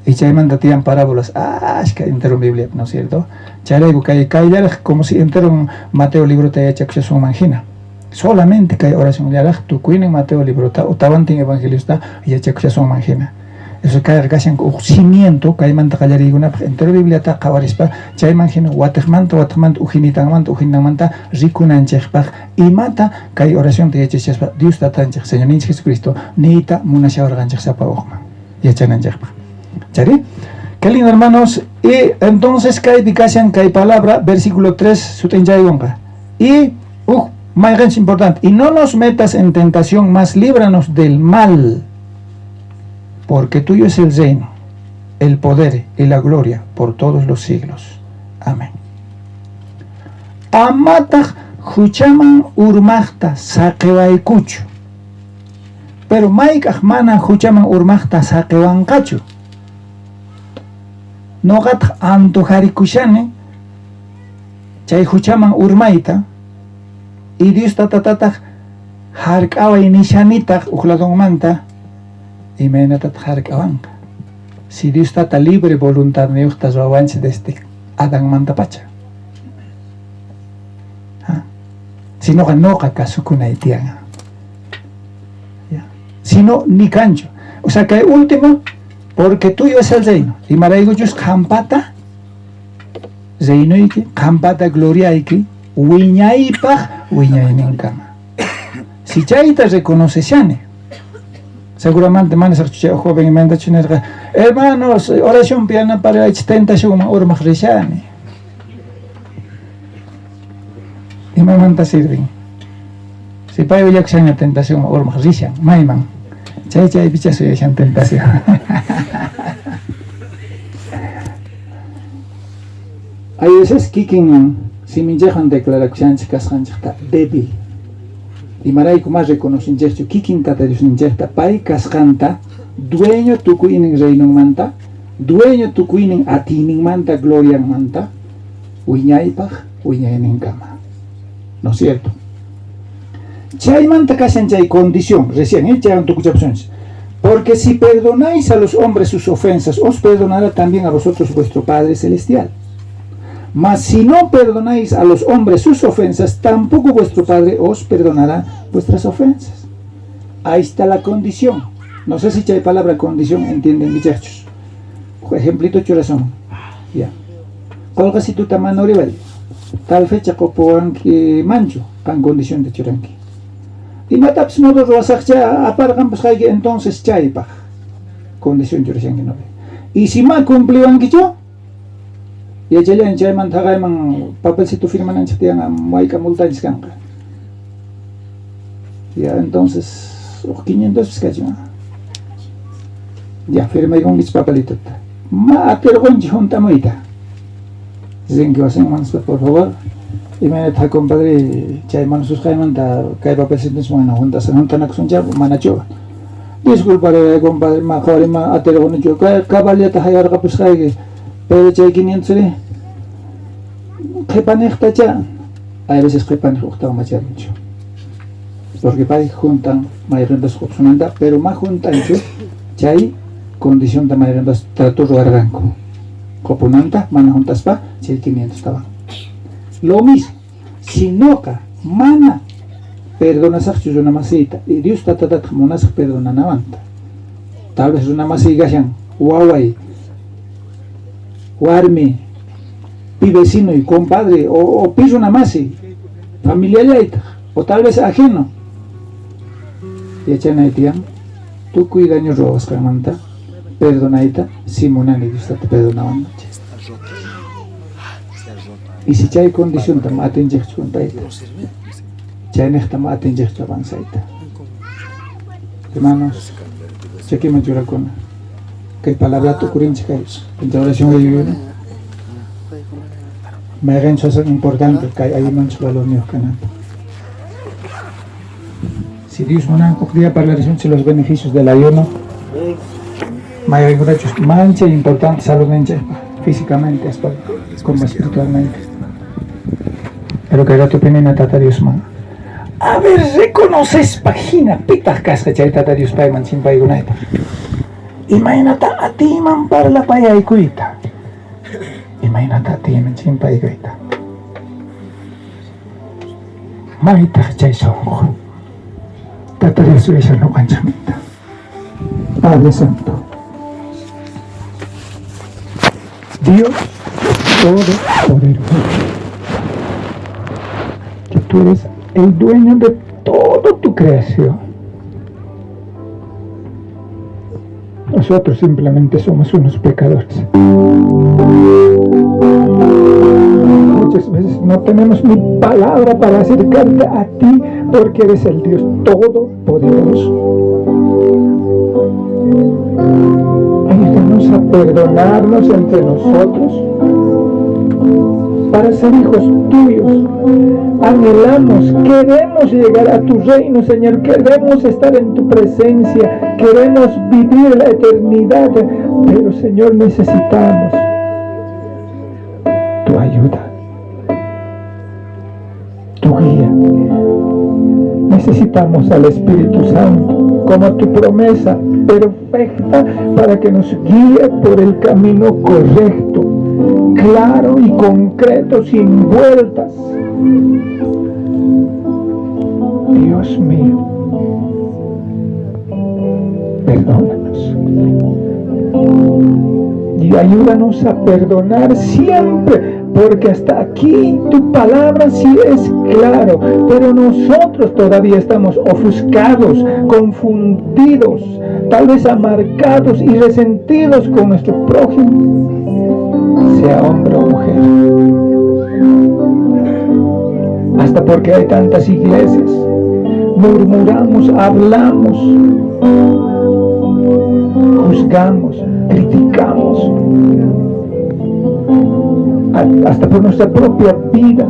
Y chaymanta tiyan parábolas ashka entero Biblia, ¿no es cierto? Chayrayku kay kayllaraj como si entero Mateo librota yachakushasunman hina. Solamente kay oracionllaraj tukuynin Mateo librota o tawantin evangeliosta yachakushasunman hina. Eso kayqa kashan uj cimiento kaymanta qallariykunapaj entero Bibliata qhawarispa chayman hina watejmanta watejmanta ujinitanmanta ujinitanmanta rikunanchejpaj imata kay oracionta yachachaspa Dios tatanchej Señorninchej Jesucristo niyta munashawarqanchej sapa ujman yachananchejpaj. ¿Chari? Qué lindo, hermanos. Y entonces kaypi kashan kay palabra, versículo 3, sut'inchaykunqa. Y mayqenchis importante. Y no nos metas en tentación, mas líbranos del mal. Porque tuyo es el reino, el poder y la gloria por todos los siglos. Amén. Amataj huchaman urmajta saqewaykuchu. Pero mayk'aj mana huchaman urmajta saqewanqachu. Noqataj antojarikushani chay huchaman urmayta y Dios tatatataq hark'away nishanitaj uj ladonmanta imaynatataq hark'awanqa. Si Dios tata libre voluntadniyuqta ruwawanchis desde Adanmantapacha. Si noqa noqa kasukunay tiyan. Si no, ni cancho. O sea que último, porque tuyo es el reino. Imaraykuchus qhampata reinoyki, qhampata gloriayki, wiñaypaj wiñayninkama. Si chayta reconoceshani, seguramente mana saqchu joven imantachu nerqa, hermanos, oración yanaparaychis tentacionman urmaj rishani. Imamanta sirven? Si pay willakushanña tentacionman urmaj rishan, mayman. Chay chaypicha suyashan tentación. Hay veces kikin siminchejwan declarakushanchej kasqanchejta débil. Imarayku mas reconocinchejchu kikin tata Diosninchejta pay kasqanta dueño tukuynin reinonmanta, dueño tukuynin atiyninmanta glorianmanta, wiñaypaj wiñayninkama. ¿No es cierto? Chaymanta kashan chay condición, recién, chaywan tukuchapusunchis. Porque si perdonáis a los hombres sus ofensas, os perdonará también a vosotros vuestro Padre Celestial. Mas si no perdonáis a los hombres sus ofensas, tampoco vuestro Padre os perdonará vuestras ofensas. Ahí está la condición. No sé si hay palabra condición, entienden, muchachos. Ejemplito churazón. Ya. Qolqasituta manuriway. Tal fecha qopuwanki manchu, kan condición de churanki. Imatapis modo ruwasaqcha aparqanpusqayki entonces chaypaj condición churashanki no. Y si ma cumpliwankichu, yachallan chaymanta haqayman papelcito firmananchik tiyan mayka multanchis kanqa. Ya entonces uj 500 kachun. Ya firmaykunkichis papelitota. Ma atirqunchis juntamuyta. Rinki wasinman por favor. Imaynata compadre chay manususqaymanta kay papelcitos mana juntanakusuncha manachu. Disculparé compadre ma qhawari ma atirqunichu caballata hayarqapusqayki. Pero chay 500 ri qhipanejtacha. Hay veces qhipanej uqtawan macharinchu. Porque pay juntan mayqintas qusunanta, pero ma juntanchu chay condicionta mayqintas trato ruwarqanku. Qopunanta mana juntaspa chay 500 tawan. Lo mismo, si noqa mana perdonasaqchu runa masiyta y Dios tatatataq munasaq perdonanawanta. Tal vez runa masiy kashan waway, warmi, pi vecino y compadre, o pi runa masi, familiallaytaq, o tal vez ajeno. Yachanay tiyan, tukuy daño ruwasqanmanta perdonayta, si munani Dios tata perdonawanqa. Y si chay condición tam atinchejchu juntayta, chaynejta ma atinchejchu avanzayta. Hermanos, chakiman churakuna. Kay palabra tukurinchik kay oración yuyuna. Mayqenchus aswan importante kay ayunonchej valorniyoj kananpaj. Si Dios munan, uj día parlarisunchej los beneficios del ayuno. Mayqenkunachus manchay importante saludninchejpaj, físicamente hasta como espiritualmente. Pero kay ratopi nina Tata Diosman. A ver, reconocespa jina pitaj kasqa chay Tata Dios payman chimpaykunaypaj. Imaynata atiyman parlapayaykuyta. Imaynata atiyman chimpaykuyta. Maytaj chay sonqo. Tata Dios yuyashan noqanchejmanta. Padre Santo. Dios Todopoderoso. Que tú eres el dueño de toda tu creación. Nosotros simplemente somos unos pecadores. Muchas veces no tenemos ni palabra para acercarte a ti porque eres el Dios Todopoderoso. Ayúdanos a perdonarnos entre nosotros para ser hijos tuyos. Anhelamos, queremos llegar a tu reino, Señor. Queremos estar en tu presencia. Queremos vivir la eternidad. Pero, Señor, necesitamos tu ayuda, tu guía. Necesitamos al Espíritu Santo como tu promesa perfecta para que nos guíe por el camino correcto, claro y concreto, sin vueltas. Dios mío, perdónanos y ayúdanos a perdonar siempre, porque hasta aquí tu palabra sí es claro, pero nosotros todavía estamos ofuscados, confundidos, tal vez amargados y resentidos con nuestro prójimo, sea hombre o mujer. Hasta porque hay tantas iglesias, murmuramos, hablamos, juzgamos, criticamos, hasta por nuestra propia vida.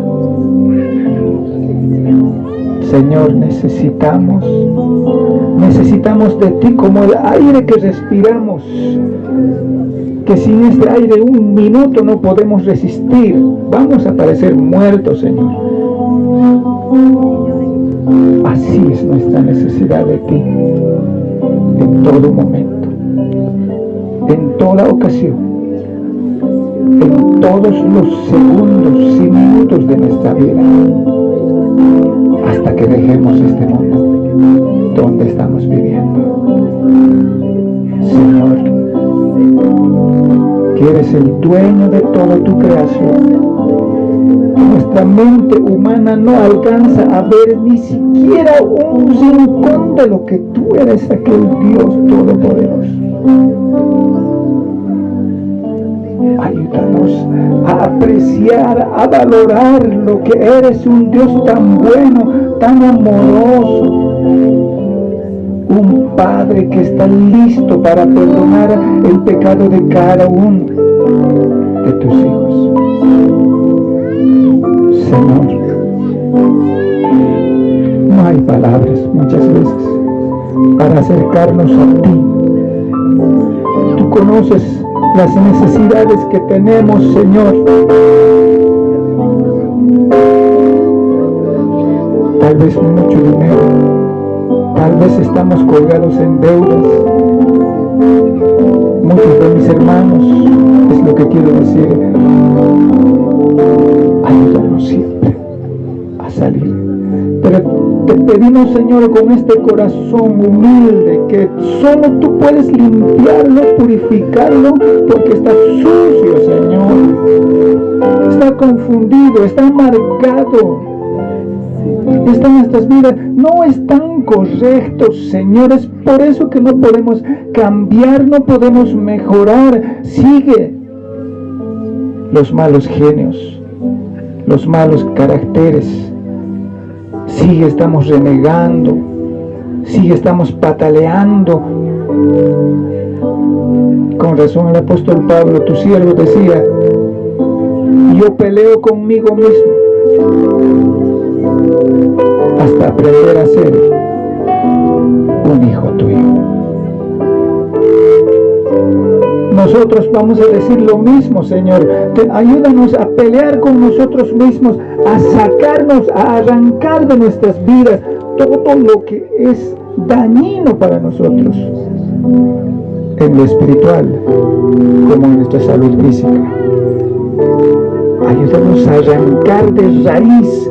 Señor, necesitamos de ti como el aire que respiramos, que sin este aire un minuto no podemos resistir. Vamos a parecer muertos, Señor. Así es nuestra necesidad de ti, en todo momento, en toda ocasión, en todos los segundos y minutos de nuestra vida, hasta que dejemos este mundo donde estamos viviendo. Señor, que eres el dueño de toda tu creación. Nuestra mente humana no alcanza a ver ni siquiera un rincón de lo que tú eres, aquel Dios todopoderoso. Ayúdanos a apreciar, a valorar lo que eres, un Dios tan bueno, tan amoroso, un Padre que está listo para perdonar el pecado de cada uno de tus hijos. Señor, no hay palabras muchas veces para acercarnos a ti. Tú conoces las necesidades que tenemos, Señor. Tal vez mucho dinero, tal vez estamos colgados en deudas. Muchos de mis hermanos, es lo que quiero decir, ayúdanos siempre a salir. Pero te pedimos, Señor, con este corazón humilde, que solo tú puedes limpiarlo, purificarlo, porque está sucio, Señor. Está confundido, está amargado. Están nuestras vidas, no están correctos, Señor. Es por eso que no podemos cambiar, no podemos mejorar. Sigue los malos genios, los malos caracteres. Sigue, estamos renegando, sigue, estamos pataleando. Con razón el apóstol Pablo, tu siervo, decía: Yo peleo conmigo mismo hasta aprender a ser un hijo tuyo. Nosotros vamos a decir lo mismo, Señor. Ayúdanos a pelear con nosotros mismos, a sacarnos, a arrancar de nuestras vidas todo lo que es dañino para nosotros, en lo espiritual como en nuestra salud física. Ayúdanos a arrancar de raíz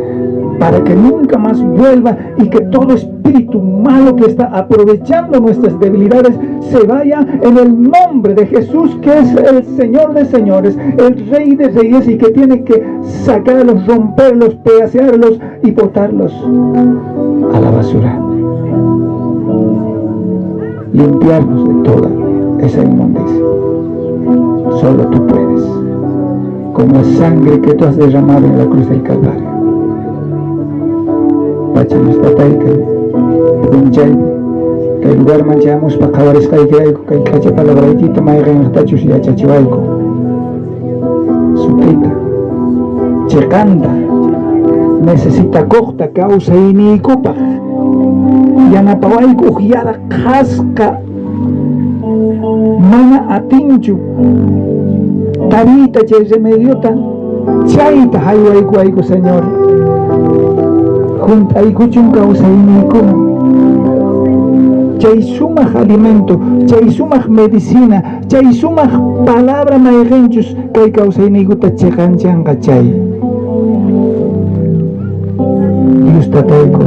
para que nunca más vuelva y que todo espíritu malo que está aprovechando nuestras debilidades se vaya en el nombre de Jesús, que es el Señor de señores, el Rey de reyes, y que tiene que sacarlos, romperlos, pedacearlos y botarlos a la basura. Limpiarnos de toda esa inmundicia. Solo tú puedes, con la sangre que tú has derramado en la cruz del Calvario. Pacha ñustatayka p'unchaypi kay lugarman chayamuspa qhawarisqaykirayku kay k'acha palabraykita mayqenraqtachus yachachiwayku sut'ita cheqanta necesitakuqta kawsayniykupaq yanapawayku uj yara qhasqa mana atinchu tariyta chay remediota chayta jaywaykuwayku, Señor. Junt'aykuchun kawsayniykuman chay sumaq alimento, chay sumaq medicina, chay sumaq palabra mayqinchus kay kawsayniykuta chiqanchanqa chay. Dios tatayku,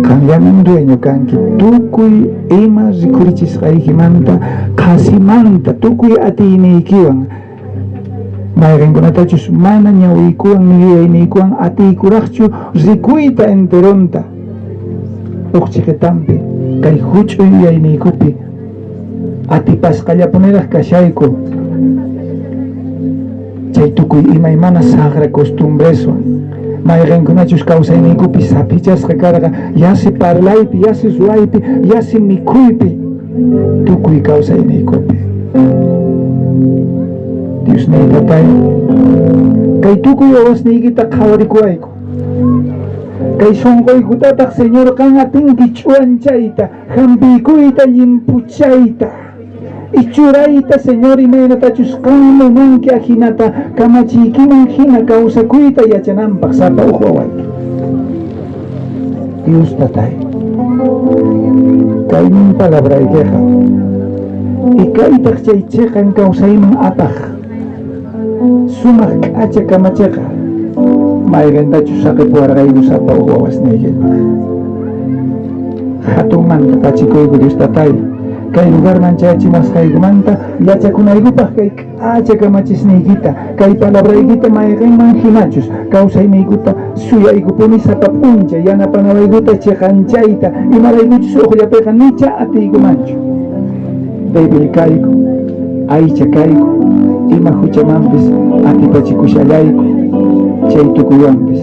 qanllamin dueño kanki tukuy ima rikhurichisqaykimanta, qhasimanta, tukuy atiyniykiwan mayqinkunatachus mana ñawiykuwan ni yuyayniykuwan atiykuraqchu rikuyta enteronta uj chiqitampi kay huch'uy yuyayniykupi atipasqallapuniraq kashayku chay tukuy imaymana saqra costumbreswan mayqinkunachus kawsayniykupi saphichasqa karqa yasi parlaypi, yasi ruwaypi, yasi mikhuypi, tukuy kawsayniykupi. Diosniy tatay, kay tukuy wawasniykita qhawarikuwayku. Kay sunquykutataq, Señor, qan atinki ch'uwanchayta, hampiykuyta, llimpuchayta ichurayta, Señor, imaynatachus qan munanki ajinata kamachiykiman hina kawsakuyta yachananpaq sapa uj wawayki. Dios tatay, kaynin palabraykiqa y kaytaq chay chiqan kawsayman apaq sumaq k'acha kamachiqa mayqintachus saqipuwarqayku sapa uj wawasniykipaq. Hatunmanta pachikuyku, Dios tatay, kay lugarman chayachimasqaykumanta yachakunaykupaq kay k'acha kamachisniykita, kay palabraykita mayqinman hinachus kawsayniykuta suyaykupuni sapa p'unchay yanapanawaykuta chiqanchayta, imaraykuchus uqllapiqa nicha atiykumanchu. Débil kayku, aycha kayku, ima huchamanpis atipachikushallayku, chay tukuywanpis.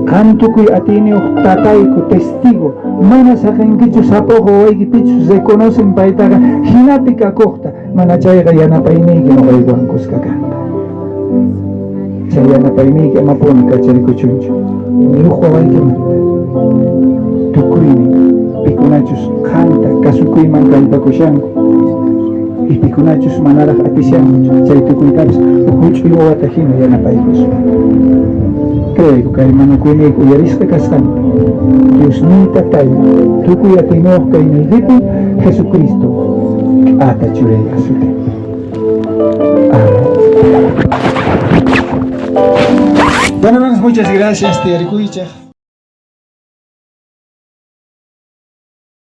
Qan tukuy atiyniyuq tatayku, testigo, mana saqinkichu sapa uj wawaykipichus reconocen paytaqa hinapi kakuqta, mana chayqa yanapayniyki noqaykuwan kuska kanqa. Chay yanapayniyki amapuni kacharikuchunchu ni uj wawaykimanta. Tukuynin pikunachus qanta kasukuyman kallpakushanku y pikunachus manaraq atishanku chay tukuytapis huch'uy wawata hina yanapaykuspa. Creyku kay mañakuyniyki uyarisqa kasqanta. Diosniy tatay, tukuy atiyniyuq kayniykipi Jesucristo k'ata churiyqa sutinpi. Amén. Bueno, hermanos, muchas gracias, tiyarikuychej.